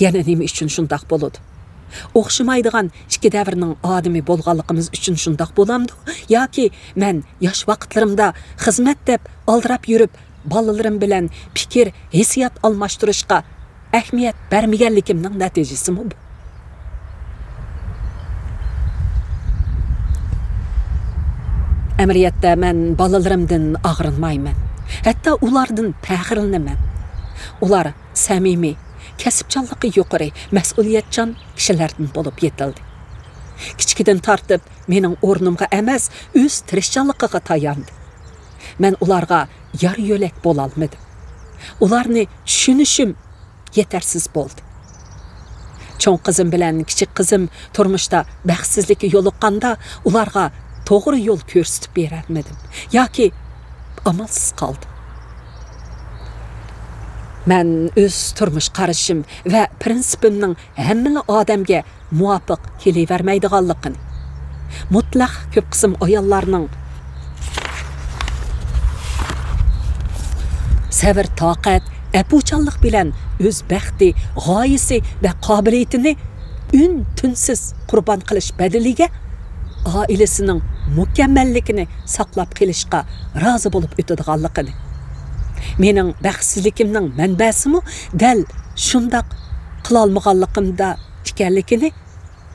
يەنە نېمە ئۈچۈن شۇنداق بولىدۇ؟ ئوخشىمايدىغان ئىككى دەۋرنىڭ ئادىمى بولغانلىقىمىز ئۈچۈن شۇنداق بولامدۇ؟ ياكى مەن ياش ۋاقىتلىرىمدا خىزمەت دەپ ئالدىراپ يۈرۈپ، بالىلىرىم بىلەن پىكىر، ھېسسىيات ئالماشتۇرۇشقا ئەھمىيەت بەرمىگەنلىكىمنىڭ نەتىجىسىمۇ بۇ. ئەمەلىيەتتە مەن بالىلىرىمدىن ئاغرىنمايمەن. ھەتتا ئۇلاردىن پەخىرلىنىمەن. ئۇلار سەمىمىي، كەسىپچانلىقى يۇقىرى، مەسئۇلىيەتچان كىشىلەردىن بولۇپ يېتىلدى. كىچىكىدىن تارتىپ مېنىڭ ئورنۇمغا ئەمەس، ئۆز تىرىشچانلىقىغا تاياندى. مەن ئۇلارغا يار يۆلەك بولالمىدىم. ئۇلارنى چۈشىنىشىم يېتەرسىز بولدى. چوڭ قىزىم بىلەن كىچىك قىزىم تۇرمۇشتا بەختسىزلىككە يولۇققاندا، ئۇلارغا توغرا يول كۆرسىتىپ بېرەلمىدىم ياكى ئامالسىز قالدىم. مەن ئۆز تۇرمۇش قارىشىم ۋە پىرىنسىپىمنىڭ ھەممىلا ئادەمگە مۇۋاپىق كېلىۋەرمەيدىغانلىقىنى، مۇتلەق كۆپ قىسىم ئاياللارنىڭ سەۋر-تاقەت، ئەپۇچانلىق بىلەن ئۆز بەختى، غايىسى ۋە قابىلىيىتىنى ئۈن-تىنسىز قۇربان قىلىش بەدىلىگە ئائىلىسىنىڭ مۇكەممەللىكىنى ساقلاپ قېلىشقا رازى بولۇپ ئۆتىدىغانلىقىنى، مېنىڭ بەختسىزلىكىمنىڭ مەنبەسىمۇ دەل شۇنداق قىلالمىغانلىقىمدا ئىكەنلىكىنى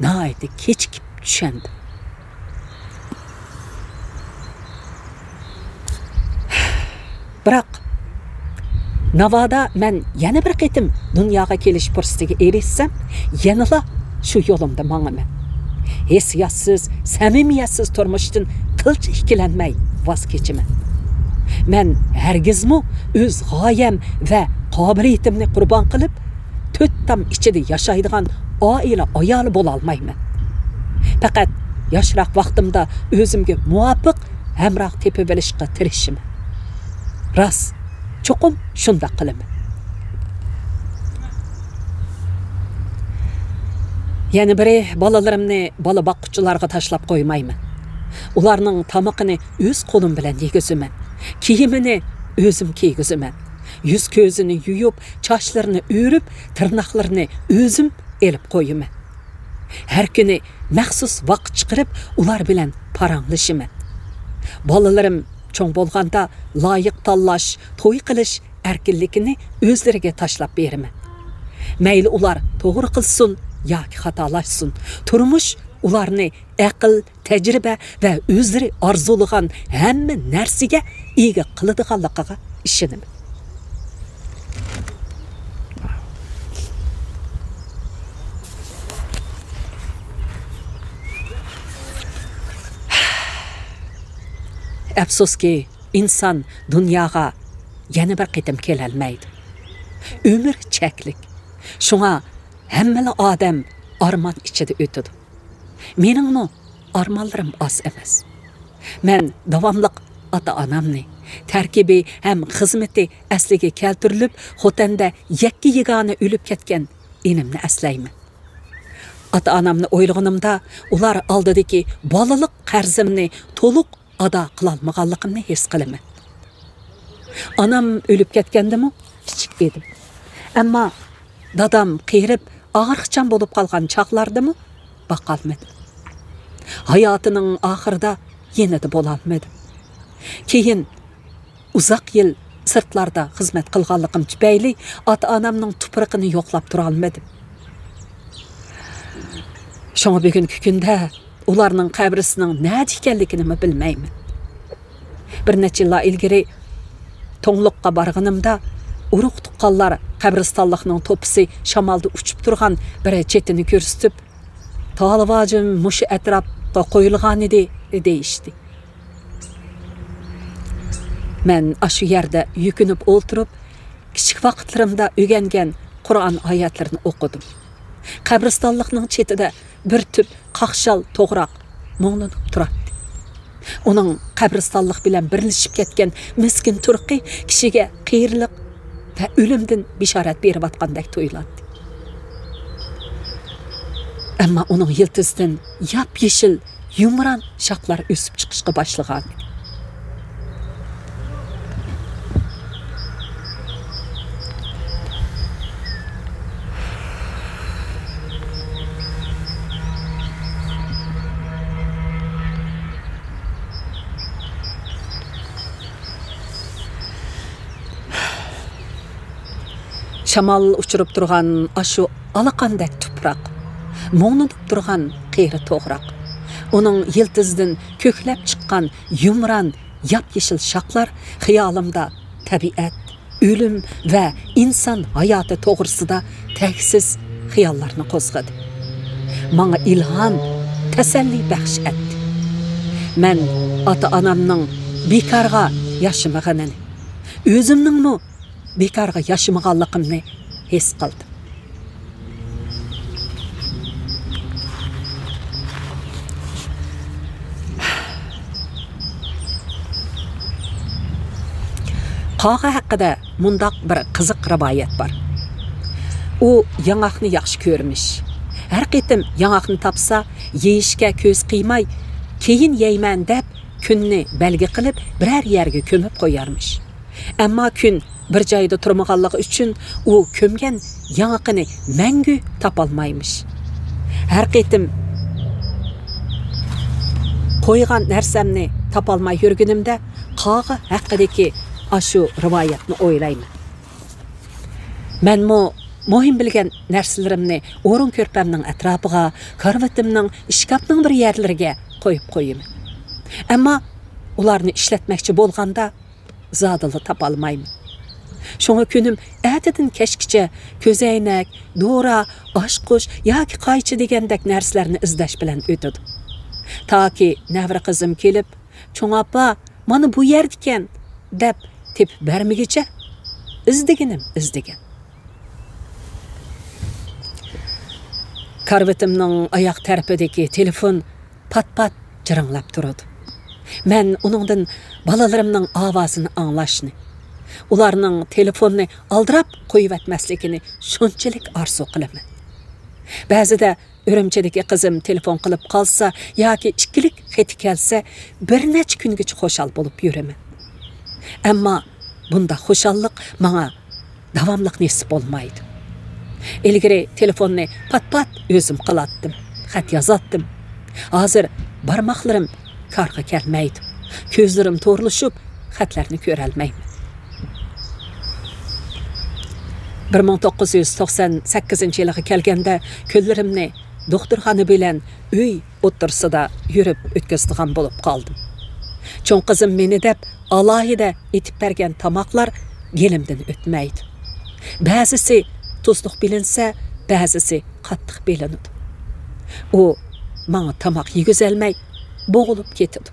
ناھايىتى كېچىكىپ چۈشەندىم. بىراق، ناۋادا مەن يەنە بىر قېتىم دۇنياغا كېلىش پۇرسىتىگە ئېرىشسەم، يەنىلا شۇ يولۇمدا ماڭىمەن. ھېسسىياتسىز، سەمىمىيەتسىز تۇرمۇشتىن قىلچە ئىككىلەنمەي ۋاز كېچىمەن. مەن ھەرگىزمۇ ئۆز غايەم ۋە قابىلىيىتىمنى قۇربان قىلىپ، تۆت تام ئىچىدە ياشايدىغان ئائىلە ئايالى بولالمايمەن. پەقەت ياشراق ۋاقتىمدا ئۆزۈمگە مۇۋاپىق ھەمراھ تېپىۋېلىشقا تىرىشىمەن. راست، چوقۇم شۇنداق قىلىمەن. يەنە بىرى، بالىلىرىمنى بالا باققۇچىلارغا تاشلاپ قويمايمەن. ئۇلارنىڭ تامىقىنى ئۆز قولۇم بىلەن يېگۈزىمەن. كىيىمىنى ئۆزۈم كىيگۈزىمەن. يۈز-كۆزىنى يۇيۇپ، چاچلىرىنى ئۆرۈپ، تىرناقلىرىنى ئۆزۈم ئېلىپ قويىمەن. ھەر كۈنى مەخسۇس ۋاقىت چىقىرىپ، ئۇلار بىلەن پاراڭلىشىمەن. بالىلىرىم چوڭ بولغاندا، لايىق تاللاش، توي قىلىش ئەركىنلىكىنى ئۆزلىرىگە تاشلاپ بېرىمەن. مەيلى ئۇلار توغرا قىلسۇن ياكى خاتالاشسۇن، تۇرمۇش ئۇلارنى ئەقىل، تەجرىبە ۋە ئۆزلىرى ئارزۇلىغان ھەممە نەرسىگە ئىگە قىلىدىغانلىقىغا ئىشىنىمەن. ئەپسۇسكى، ئىنسان دۇنياغا يەنە بىر قېتىم كېلەلمەيدۇ. ئۆمۈر چەكلىك. شۇڭا ھەممىلا ئادەم ئارمان ئىچىدە ئۆتىدۇ. مېنىڭمۇ ئارمانلىرىم ئاز ئەمەس. مەن داۋاملىق ئاتا-ئانامنى، تەركىبى ھەم خىزمىتى ئەسلىگە كەلتۈرۈلۈپ، خوتەندە يەككە-يېگانە ئۆلۈپ كەتكەن ئىنىمنى ئەسلەيمەن. ئاتا-ئانامنى ئويلىغىنىمدا، ئۇلار ئالدىدىكى بالىلىق قەرزىمنى تولۇق ئادا قىلالمىغانلىقىمنى ھېس قىلىمەن. ئانام ئۆلۈپ كەتكەندىمۇ كىچىك ئىدىم. ئەمما دادام قېرىپ، ئاغرىقچان بولۇپ قالغان چاغلاردىمۇ باقالمىدىم. ھاياتىنىڭ ئاخىرىدا يېنىدا بولالمىدىم. كېيىن ئۇزاق يىل سىرتلاردا خىزمەت قىلغانلىقىم تۈپەيلى ئاتا-ئانامنىڭ تۇپرىقىنى يوقلاپ تۇرالمىدىم. شۇڭا بۈگۈنكى كۈندە ئۇلارنىڭ قەبرىسىنىڭ نەدە ئىكەنلىكىنىمۇ بىلمەيمەن. بىر نەچچە يىللار ئىلگىرى توڭلۇققا بارغىنىمدا، ئۇرۇق-تۇغقانلار قەبرىستانلىقنىڭ توپىسى شامالدا ئۇچۇپ تۇرغان بىر چېتىنى كۆرسىتىپ، «تالىپ ھاجىم مۇشۇ ئەتراپقا قويۇلغانىدى» دېيىشتى. مەن ئاشۇ يەردە يۈكۈنۈپ ئولتۇرۇپ، كىچىك ۋاقىتلىرىمدا ئۆگەنگەن قۇرئان ئايەتلىرىنى ئوقۇدۇم. قەبرىستانلىقنىڭ چېتىدە بىر تۈپ قاقشال توغراق مۇڭلىنىپ تۇراتتى. ئۇنىڭ قەبرىستانلىق بىلەن بىرلىشىپ كەتكەن مىسكىن تۇرقى كىشىگە قېرىلىق ۋە ئۆلۈمدىن بېشارەت بېرىۋاتقاندەك تۇيۇلاتتى. ئەمما ئۇنىڭ يىلتىزىدىن ياپيېشىل يۇمران شاخلار ئۆسۈپ چىقىشقا باشلىغانىدى. شامال ئۇچۇرۇپ تۇرغان ئاشۇ ئالىقاندەك تۇپراق، مۇڭلىنىپ تۇرغان قېرى توغراق، ئۇنىڭ يىلتىزىدىن كۆكلەپ چىققان يۇمران ياپيېشىل شاخلار خىيالىمدا تەبىئەت، ئۆلۈم ۋە ئىنسان ھاياتى توغرىسىدا تەگسىز خىياللارنى قوزغىدى. ماڭا ئىلھام، تەسەللى بەخش ئەتتى. مەن ئاتا-ئانامنىڭ بىكارغا ياشىمىغىنىنى، ئۆزۈمنىڭمۇ بىكارغا ياشىمىغانلىقىمنى ھېس قىلدىم. قاغا ھەققىدە مۇنداق بىر قىزىق رىۋايەت بار. ئۇ ياڭاقنى ياخشى كۆرمىش. ھەر قېتىم ياڭاقنى تاپسا، يېيىشكە كۆز قىيماي، «كېيىن يەيمەن» دەپ، كۈننى بەلگە قىلىپ، بىرەر يەرگە كۆمۈپ قويارمىش. ئەمما كۈن بىر جايدا تۇرمىغانلىقى ئۈچۈن، ئۇ كۆمگەن ياڭىقىنى مەڭگۈ تاپالمايمىش. ھەر قېتىم قويغان نەرسەمنى تاپالماي يۈرگىنىمدە، قاغا ھەققىدىكى ئاشۇ رىۋايەتنى ئويلايمەن. مەنمۇ مۇھىم بىلگەن نەرسىلىرىمنى ئورۇن كۆرپەمنىڭ ئەتراپىغا، كارىۋىتىمنىڭ، ئىشكاپنىڭ بىر يەرلىرىگە قويۇپ قويىمەن. ئەمما ئۇلارنى ئىشلەتمەكچى بولغاندا، زادىلا تاپالمايمەن. شۇڭا كۈنۈم ئەتىدىن كەچكىچە كۆزەينەك، دورا، ئاچقۇچ ياكى قايچا دېگەندەك نەرسىلەرنى ئىزدەش بىلەن ئۆتىدۇ. تاكى نەۋرە قىزىم كېلىپ، «چوڭ ئاپا، مانا بۇ يەردىكەن» دەپ تېپىپ بەرمىگۈچە ئىزدىگىنىم ئىزدىگەن. كارىۋىتىمنىڭ ئاياق تەرىپىدىكى تېلېفون پات-پات جىرىڭلاپ تۇرىدۇ. مەن ئۇنىڭدىن بالىلىرىمنىڭ ئاۋازىنى ئاڭلاشنى، ئۇلارنىڭ تېلېفوننى ئالدىراپ قويۇۋەتمەسلىكىنى شۇنچىلىك ئارزۇ قىلىمەن. بەزىدە ئۈرۈمچىدىكى قىزىم تېلېفون قىلىپ قالسا ياكى ئىككىلىك خېتى كەلسە، بىر نەچچە كۈنگىچە خۇشال بولۇپ يۈرىمەن. ئەمما بۇنداق خۇشاللىق ماڭا داۋاملىق نېسىپ بولمايدۇ. ئىلگىرى تېلېفوننى پات-پات ئۆزۈم قىلاتتىم، خەت يازاتتىم. ھازىر بارماقلىرىم كارغا كەلمەيدۇ. كۆزلىرىم تورلىشىپ، خەتلەرنى كۆرەلمەيمەن. بىر مىڭ توققۇز يۈز توقسان سەككىزىنچى يىلىغا كەلگەندە كۈنلىرىمنى دوختۇرخانا بىلەن ئۆي ئوتتۇرىسىدا يۈرۈپ ئۆتكۈزىدىغان بولۇپ قالدىم. چوڭ قىزىم مېنى دەپ ئالاھىدە ئېتىپ بەرگەن تاماقلار گېلىمدىن ئۆتمەيدۇ. بەزىسى تۇزلۇق بىلىنسە، بەزىسى قاتتىق بىلىنىدۇ. ئۇ ماڭا تاماق يېگۈزەلمەي بوغۇلۇپ كېتىدۇ.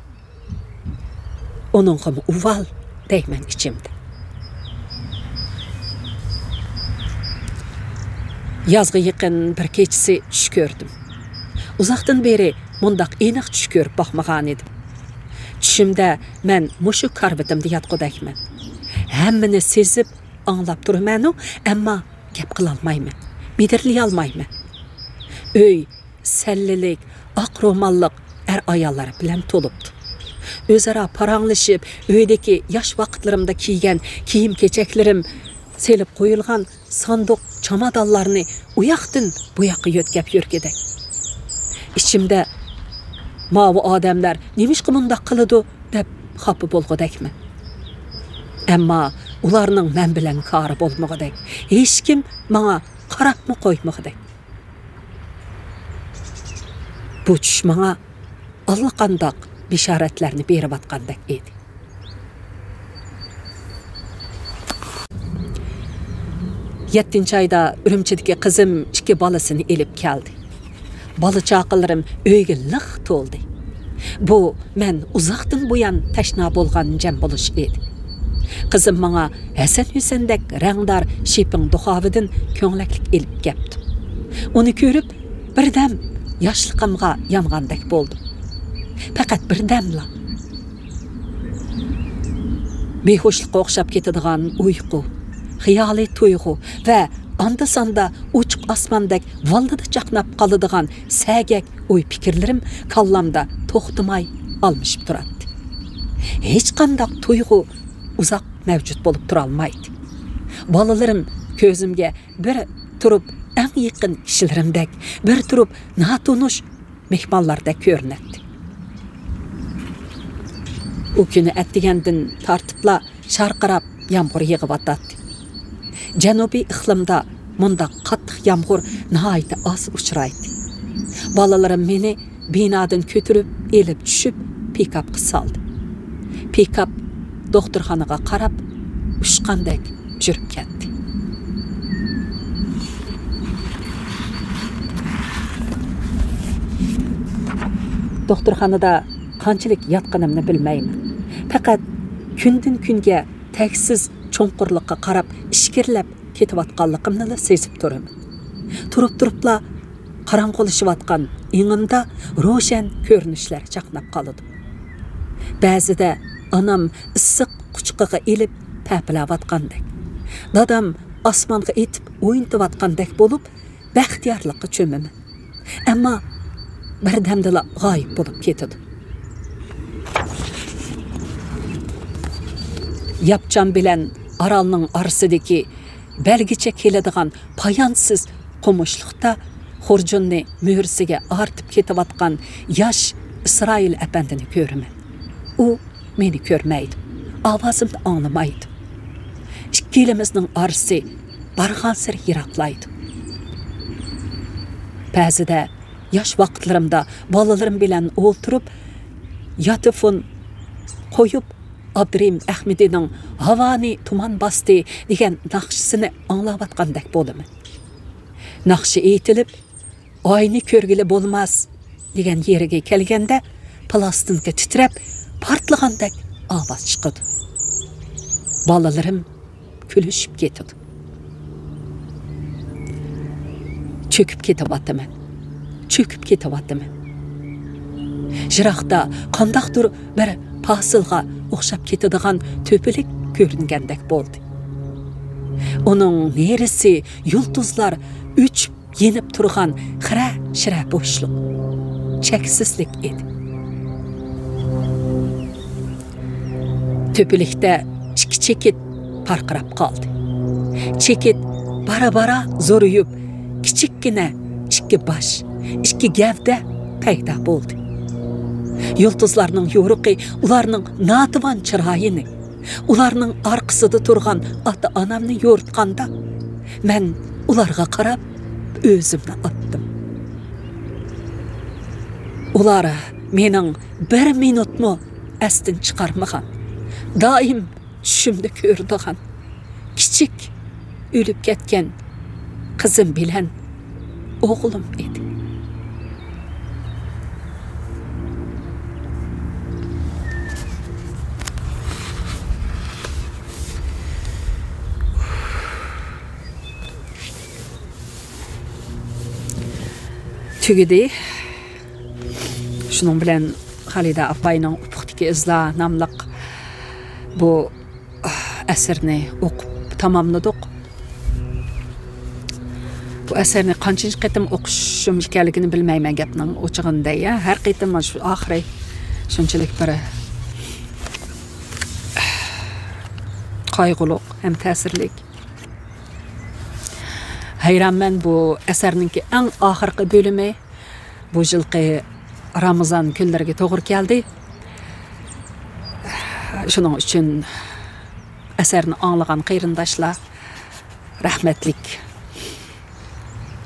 ئۇنىڭغىمۇ ئۇۋال دەيمەن ئىچىمدە. يازغا يېقىن بىر كېچىسى چۈش كۆردۈم. ئۇزاقتىن بېرى مۇنداق ئېنىق چۈش كۆرۈپ باقمىغانىدىم. چۈشۈمدە مەن مۇشۇ كارىۋىتىمدا ياتقۇدەكمەن. ھەممىنى سېزىپ، ئاڭلاپ تۇرىمەنۇ، ئەمما گەپ قىلالمايمەن، مىدىرلىيالمايمەن. ئۆي سەللىلىك، ئاق روماللىق ئەر-ئاياللار بىلەن تولۇپتۇ. ئۆزئارا پاراڭلىشىپ، ئۆيدىكى ياش ۋاقىتلىرىمدا كىيگەن كىيىم-كېچەكلىرىم، سېلىپ قويۇلغان ساندۇق، چامادانلارنى ئۇياقتىن بۇياققا يۆتكەپ يۈرگۈدەك. ئىچىمدە، «ماۋۇ ئادەملەر نېمىشقا مۇنداق قىلىدۇ؟» دەپ خاپا بولغۇدەكمەن. ئەمما ئۇلارنىڭ مەن بىلەن كارى بولمىغۇدەك، ھېچكىم ماڭا قاراپمۇ قويمىغۇدەك. بۇ چۈش ماڭا ئاللىقانداق بېشارەتلەرنى بېرىۋاتقاندەك ئىدى. يەتتىنچى ئايدا ئۈرۈمچىدىكى قىزىم ئىككى بالىسىنى ئېلىپ كەلدى. بالا-چاقىلىرىم ئۆيگە لىق تولدى. بۇ مەن ئۇزاقتىن بۇيان تەشنا بولغان جەم بولۇش ئىدى. قىزىم ماڭا ھەسەن-ھۈسەندەك رەڭدار شىپىڭ دۇخاۋىدىن كۆڭلەكلىك ئېلىپ كەپتۇ. ئۇنى كۆرۈپ، بىردەم ياشلىقىمغا يانغاندەك بولدۇم. پەقەت بىردەملا. بىھوشلۇققا ئوخشاپ كېتىدىغان ئۇيقۇ، خىيالىي تۇيغۇ ۋە ئاندا-ساندا ئوچۇق ئاسماندەك ۋاللىدا چاقناپ قالىدىغان سەگەك ئوي-پىكىرلىرىم كاللامدا توختىماي ئالمىشىپ تۇراتتى. ھېچقانداق تۇيغۇ ئۇزاق مەۋجۇت بولۇپ تۇرالمايتتى. بالىلىرىم كۆزۈمگە بىر تۇرۇپ ئەڭ يېقىن كىشىلىرىمدەك، بىر تۇرۇپ ناتونۇش مېھمانلاردەك كۆرۈنەتتى. ئۇ كۈنى ئەتىگەندىن تارتىپلا شارقىراپ يامغۇر يېغىۋاتاتتى. جەنۇبىي ئىقلىمدا مۇنداق قاتتىق يامغۇر ناھايىتى ئاز ئۇچرايتتى. بالىلىرىم مېنى بىنادىن كۆتۈرۈپ ئېلىپ چۈشۈپ، پىكاپقا سالدى. پىكاپ دوختۇرخانىغا قاراپ ئۇچقاندەك يۈرۈپ كەتتى. دوختۇرخانىدا قانچىلىك ياتقىنىمنى بىلمەيمەن. پەقەت كۈندىن-كۈنگە تەگسىز چوڭقۇرلۇققا قاراپ ئىچكىرىلەپ كېتىۋاتقانلىقىمنىلا سېزىپ تۇرىمەن. تۇرۇپ-تۇرۇپلا قاراڭغۇلىشىۋاتقان ئېڭىمدا روشەن كۆرۈنۈشلەر چاقناپ قالىدۇ. بەزىدە ئانام ئىسسىق قۇچىقىغا ئېلىپ پەپىلەۋاتقاندەك، دادام ئاسمانغا ئېتىپ ئوينىتىۋاتقاندەك بولۇپ، بەختىيارلىققا چۆمىمەن. ئەمما بىردەمدىلا غايىب بولۇپ كېتىدۇ. ياپچان بىلەن ئارالنىڭ ئارىسىدىكى بەلگىچە كېلىدىغان پايانسىز قومۇشلۇقتا خۇرجۇننى مۈرىسىگە ئارتىپ كېتىۋاتقان ياش ئىسرائىل ئەپەندىنى كۆرىمەن. ئۇ مېنى كۆرمەيدۇ، ئاۋازىمنى ئاڭلىمايدۇ. ئىككىلىمىزنىڭ ئارىسى بارغانسېرى يىراقلايدۇ. بەزىدە ياش ۋاقىتلىرىمدا بالىلىرىم بىلەن ئولتۇرۇپ، ياتېفون قويۇپ، ئابدۇرېھىم ئەخمىدىنىڭ «ھاۋانى تۇمان باستى» دېگەن ناخشىسىنى ئاڭلاۋاتقاندەك بولىمەن. ناخشا ئېيتىلىپ، «ئاينى كۆرگىلى بولماس» دېگەن يېرىگە كەلگەندە، پىلاستىنكا تىترەپ، پارتلىغاندەك ئاۋاز چىقىدۇ. بالىلىرىم كۈلۈشۈپ كېتىدۇ. چۆكۈپ كېتىۋاتىمەن. چۆكۈپ كېتىۋاتىمەن. يىراقتا قانداقتۇر بىر پاسىلغا ئوخشاپ كېتىدىغان تۆپىلىك كۆرۈنگەندەك بولدى. ئۇنىڭ نېرىسى يۇلتۇزلار ئۆچۈپ يېنىپ تۇرغان خىرە-شىرە بوشلۇق، چەكسىزلىك ئىدى. تۆپىلىكتە ئىككى چېكىت پارقىراپ قالدى. چېكىت بارا-بارا زورىيىپ، كىچىككىنە ئىككى باش، ئىككى گەۋدە پەيدا بولدى. يۇلتۇزلارنىڭ يورۇقى، ئۇلارنىڭ ناتىۋان چىرايىنى، ئۇلارنىڭ ئارقىسىدا تۇرغان ئاتا-ئانامنى يورۇتقاندا، مەن ئۇلارغا قاراپ ئۆزۈمنى ئاتتىم. ئۇلار مېنىڭ بىر مىنۇتمۇ ئەستىن چىقارمىغان، دائىم چۈشۈمدە كۆرىدىغان كىچىك ئۆلۈپ كەتكەن قىزىم بىلەن ئوغلۇم ئىدى. تۈگىدى. شۇنىڭ بىلەن خالىدە ئاپاينىڭ «ئۇپۇقتىكى ئىزلار» ناملىق بۇ ئەسىرىنى ئوقۇپ تاماملىدۇق. بۇ ئەسەرنى قانچىنچى قېتىم ئوقۇشۇم ئىكەنلىكىنى بىلمەيمەن، گەپنىڭ ئوچۇقىنى دەي، ھە. ھەر قېتىم شۇ ئاخىرى شۇنچىلىك بىر قايغۇلۇق ھەم تەسىرلىك. ھەيرانمەن، بۇ ئەسەرنىڭكى ئەڭ ئاخىرقى بۆلۈمى بۇ يىلقى رامىزان كۈنلىرىگە توغرا كەلدى. شۇنىڭ ئۈچۈن ئەسەرنى ئاڭلىغان قېرىنداشلار، رەھمەتلىك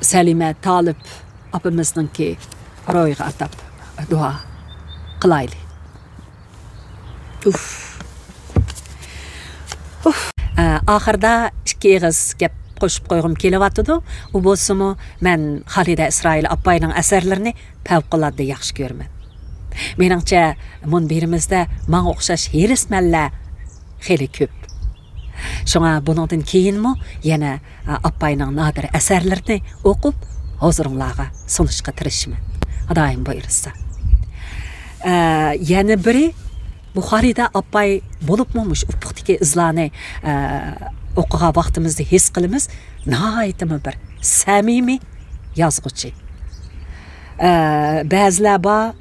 سەلىمە تالىپ ئاپىمىزنىڭكى روھىغا ئاتاپ دۇئا قىلايلى. ئۇف. ئۇف. ئە، ئاخىردا ئىككى ئېغىز گەپ قوشۇپ قويغۇم كېلىۋاتىدۇ. ئۇ بولسىمۇ، مەن خالىدە ئىسرائىل ئاپاينىڭ ئەسەرلىرىنى پەۋقۇلئاددە ياخشى كۆرىمەن. مېنىڭچە، مۇنبىرىمىزدە ماڭا ئوخشاش ھېرىسمەنلەر خېلى كۆپ. شۇڭا بۇنىڭدىن كېيىنمۇ يەنە، ئا، ئاپاينىڭ نادىر ئەسەرلىرىنى ئوقۇپ، ھۇزۇرۇڭلارغا سۇنۇشقا تىرىشىمەن، خۇدايىم بۇيرۇسا. ئە، يەنە بىرى، بۇ خالىدە ئاپاي بولۇپمۇ مۇشۇ «ئۇپۇقتىكى ئىزلارنى»، ئە، ئوقۇغان ۋاقتىمىزدا ھېس قىلىمىز، ناھايىتىمۇ بىر سەمىمىي يازغۇچى. ئە، بەزىلەر بار،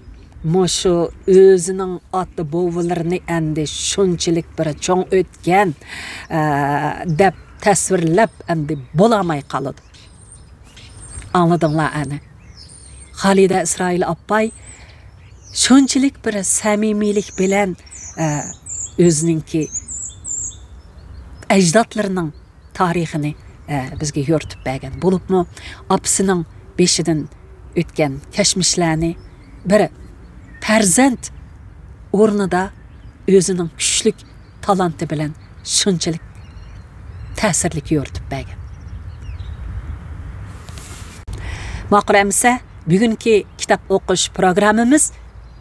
مۇشۇ ئۆزىنىڭ ئاتا-بوۋىلىرىنى ئەمدى شۇنچىلىك بىر چوڭ ئۆتكەن، ئە، دەپ تەسۋىرلەپ ئەمدى بولالماي قالىدۇ. ئاڭلىدىڭلار ئەنە. خالىدە ئىسرائىل ئاپاي شۇنچىلىك بىر سەمىمىيلىك بىلەن، ئە، ئۆزىنىڭكى ئەجدادلىرىنىڭ تارىخىنى، ئە، بىزگە يورۇتۇپ بەرگەن. بولۇپمۇ ئاپىسىنىڭ بېشىدىن ئۆتكەن كەچمىشلەرنى بىر پەرزەنت ئورنىدا ئۆزىنىڭ كۈچلۈك تالانتى بىلەن شۇنچىلىك تەسىرلىك يورۇتۇپ بەرگەن. ماقۇل ئەمىسە، بۈگۈنكى كىتاب ئوقۇش پروگراممىمىز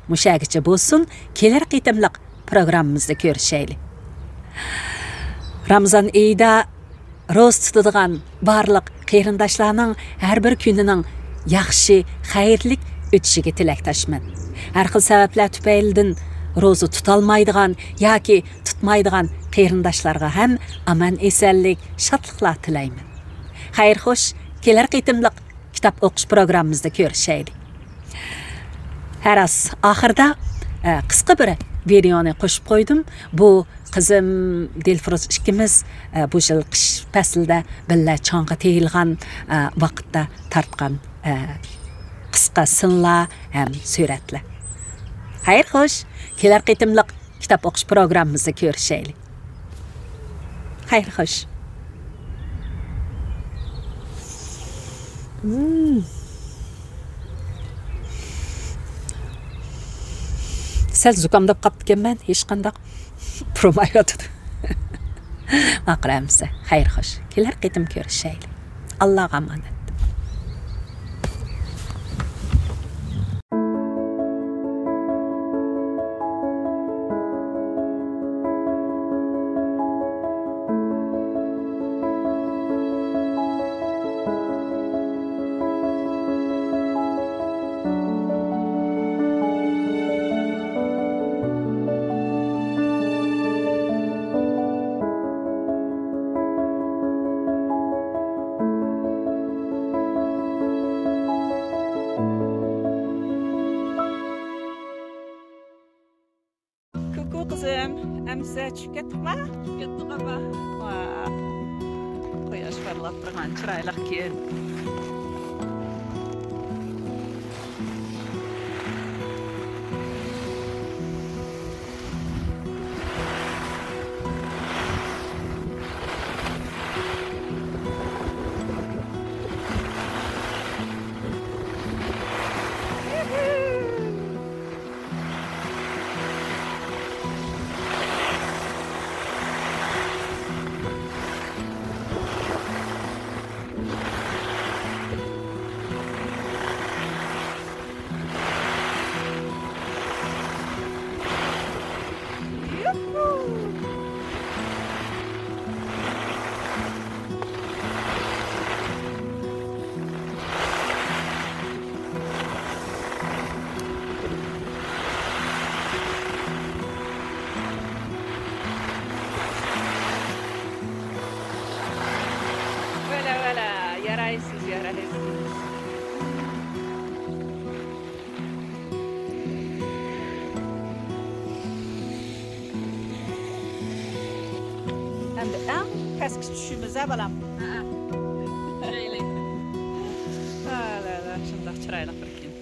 مۇشۇ يەرگىچە بولسۇن. كېلەر قېتىملىق پروگراممىمىزدا كۆرۈشەيلى. رامىزان ئېيىدا روزا تۇتىدىغان بارلىق قېرىنداشلارنىڭ ھەر بىر كۈنىنىڭ ياخشى، خەيرلىك ئۆتۈشىگە تىلەكداشمەن. ھەر خىل سەۋەبلەر تۈپەيلىدىن روزا تۇتالمايدىغان ياكى تۇتمايدىغان قېرىنداشلارغا ھەم ئامان-ئېسەنلىك، شادلىقلار تىلەيمەن. خەير-خوش، كېلەر قېتىملىق كىتاب ئوقۇش پروگراممىمىزدا كۆرۈشەيلى. ھە، راست، ئاخىرىدا، ئە، قىسقا بىر ۋىدېئونى قوشۇپ قويدۇم. بۇ قىزىم دىلفۇرۇز ئىككىمىز، ئە، بۇ يىل قىش پەسلىدە بىللە چاڭغا تېيىلغان، ئە، ۋاقىتتا تارتقان، ئە، قىسقا سىنلار ھەم سۈرەتلەر. خەير خوش، كېلەر قېتىملىق كىتاب ئوقۇش پروگراممىمىزدا كۆرۈشەيلى. خەير خوش. مم. سەل زۇكامداپ قاپتىكەنمەن، ھېچقانداق پۇرىمايۋاتىدۇ. ماقۇل ئەمىسە، خەير خوش. كېلەر قېتىم كۆرۈشەيلى. ئاللاغا ئامانەت. كۇكۇ قىزىم، ئەمىسە چۈشۈپ كەتتۇقما؟ چۈشۈپ كەتتۇق، ئاپا. ۋاھ. قۇياش پارلاپ تۇرغان چىرايلىق كۈن. ۋەلە، ۋەلە، يارايسىز، يارايسىز. ئەمدى ئەڭ پەسكە چۈشىمىز ھە، بالام؟ ھەئە. چۈشەيلى. لا، لا، لا، شۇنداق چىرايلىق بىر كۈن.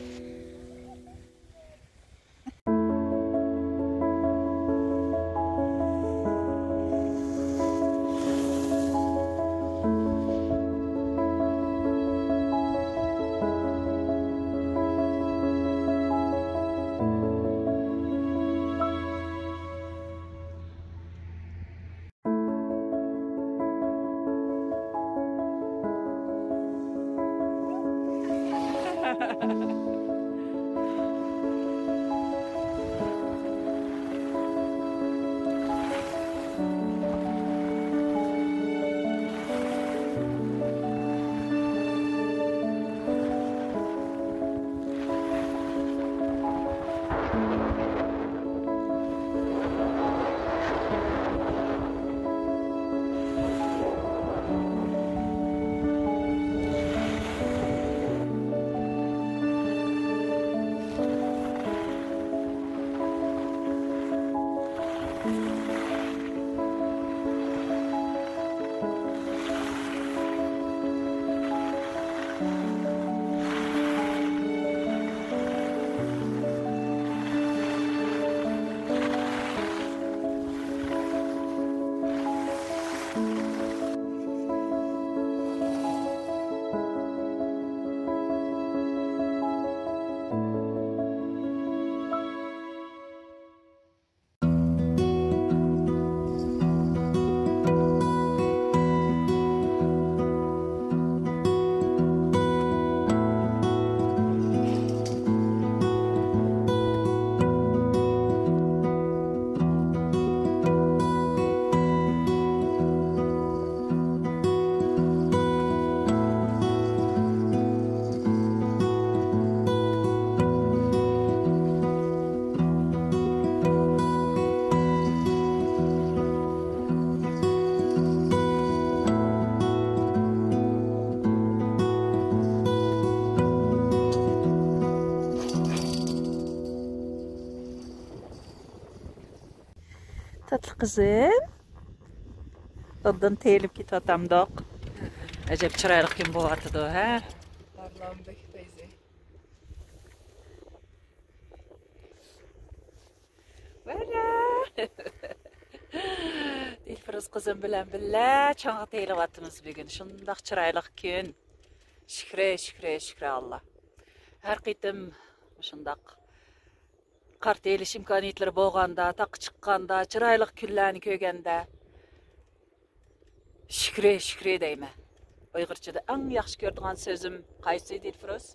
تاتلىق قىزىم. ئوبدان تېيىلىپ كېتىۋاتامدۇق. ئەجەب چىرايلىق كۈن بولۇۋاتىدۇ، ھە؟ ئارىلام بەك پەيزى. ۋەرە! دىلپىرىز قىزىم بىلەن بىللە چاڭغا تېيىلىۋاتىمىز بۈگۈن. شۇنداق چىرايلىق كۈن. شۈكرى، شۈكرى، شۈكرى ئاللا. ھەر قېتىم مۇشۇنداق قارتا ئېلىش ئىمكانىيەتلىرى بولغاندا، تاغقا چىققاندا، چىرايلىق كۈنلەرنى كۆرگەندە، شۈكرى، شۈكرى دەيمەن. ئۇيغۇرچىدا ئەڭ ياخشى كۆرىدىغان سۆزۈم قايسى، دىلفۇرۇز؟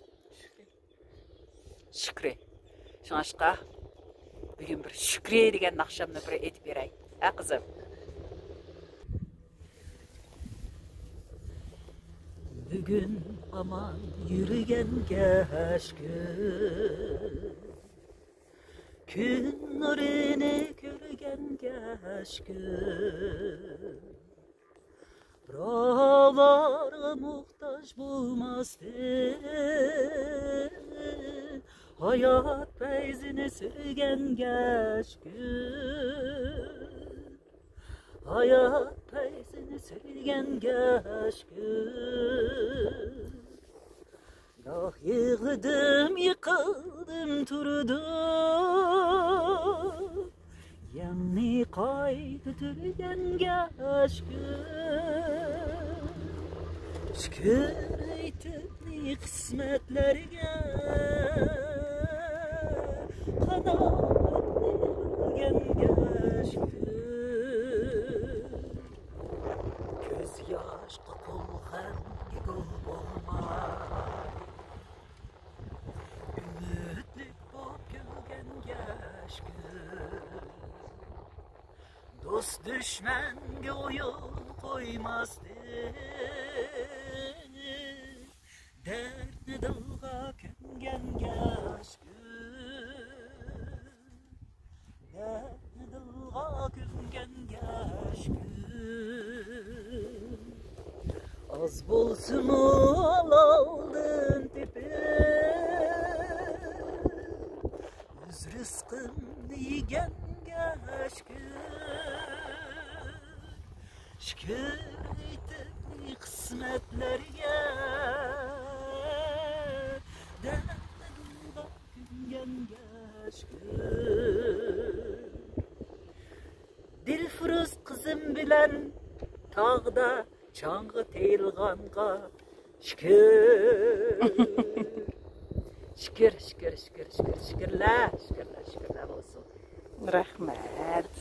شۈكرى. شۇڭلاشقا بۈگۈن بىر شۈكرى دېگەن ناخشامنى بىر ئېيتىپ بېرەي. ھە، قىزىم؟ بۈگۈن ئامان يۈرگەنگە شۈكۈر. كۈن نۇرىنى كۆرگەنگە شۈكۈر. بىراۋلارغا موھتاج بولماستىن، ھايات پەيزىنى سۈرگەنگە شۈكۈر. ھايات پەيزىنى سۈرگەنگە شۈكۈر. گاھ يىغلىدىم، يىقىلدىم، تۇردۇم. يەنى قايتا تۈرگەنگە شۈكۈر. شۈكۈر ئېيتىپ قىسمەتلەرگە، قانائەتنى بىلگەنگە شۈكۈر. كۆز ياشقا قول غەمگە گۇل بولماي، ئۈمىدلىك بولۇپ كۈلگەنگە شۈكۈر. دوست دۈشمەنگە ئويۇن قويماستىن، دەردنى دىلغا كۆمگەنگە شۈكۈر. دەردنى دىلغا كۆمگەنگە شۈكۈر. ئاز بولسىمۇ ھالالدىن تېپىپ، ئۆز رىزقىمنى يېگەنگە شۈكۈر. شۈكۈر ئېيتىپ قىسمەتلەرگە، دەردنى دىلغا كۆمگەنگە شۈكۈر. دىلفۇرۇز قىزىم بىلەن تاغدا چاڭغا تېيىلغانغا شۈكۈر. شۈكۈر، شۈكۈر، شۈكۈر، شۈكۈر، شۈكۈرلەر، شۈكۈرلەر، شۈكۈرلەر بولسۇن. رەھمەت.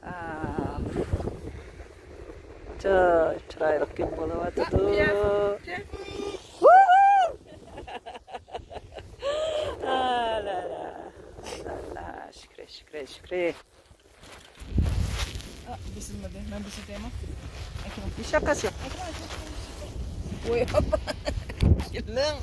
ئاھ. چىرايلىق كۈن بولۇۋاتىدۇ. ئا، لا، لا. لا، لا. شۈكرى، شۈكرى، شۈكرى. ئا، بېسىلمىدى. مەن بېسىلتايمۇ؟ ئەكرەم. ھېچ ھەققىسى يوق. ئەكرەم، ئەكرەم، ئەكرەم. ۋوي، كېلىڭ.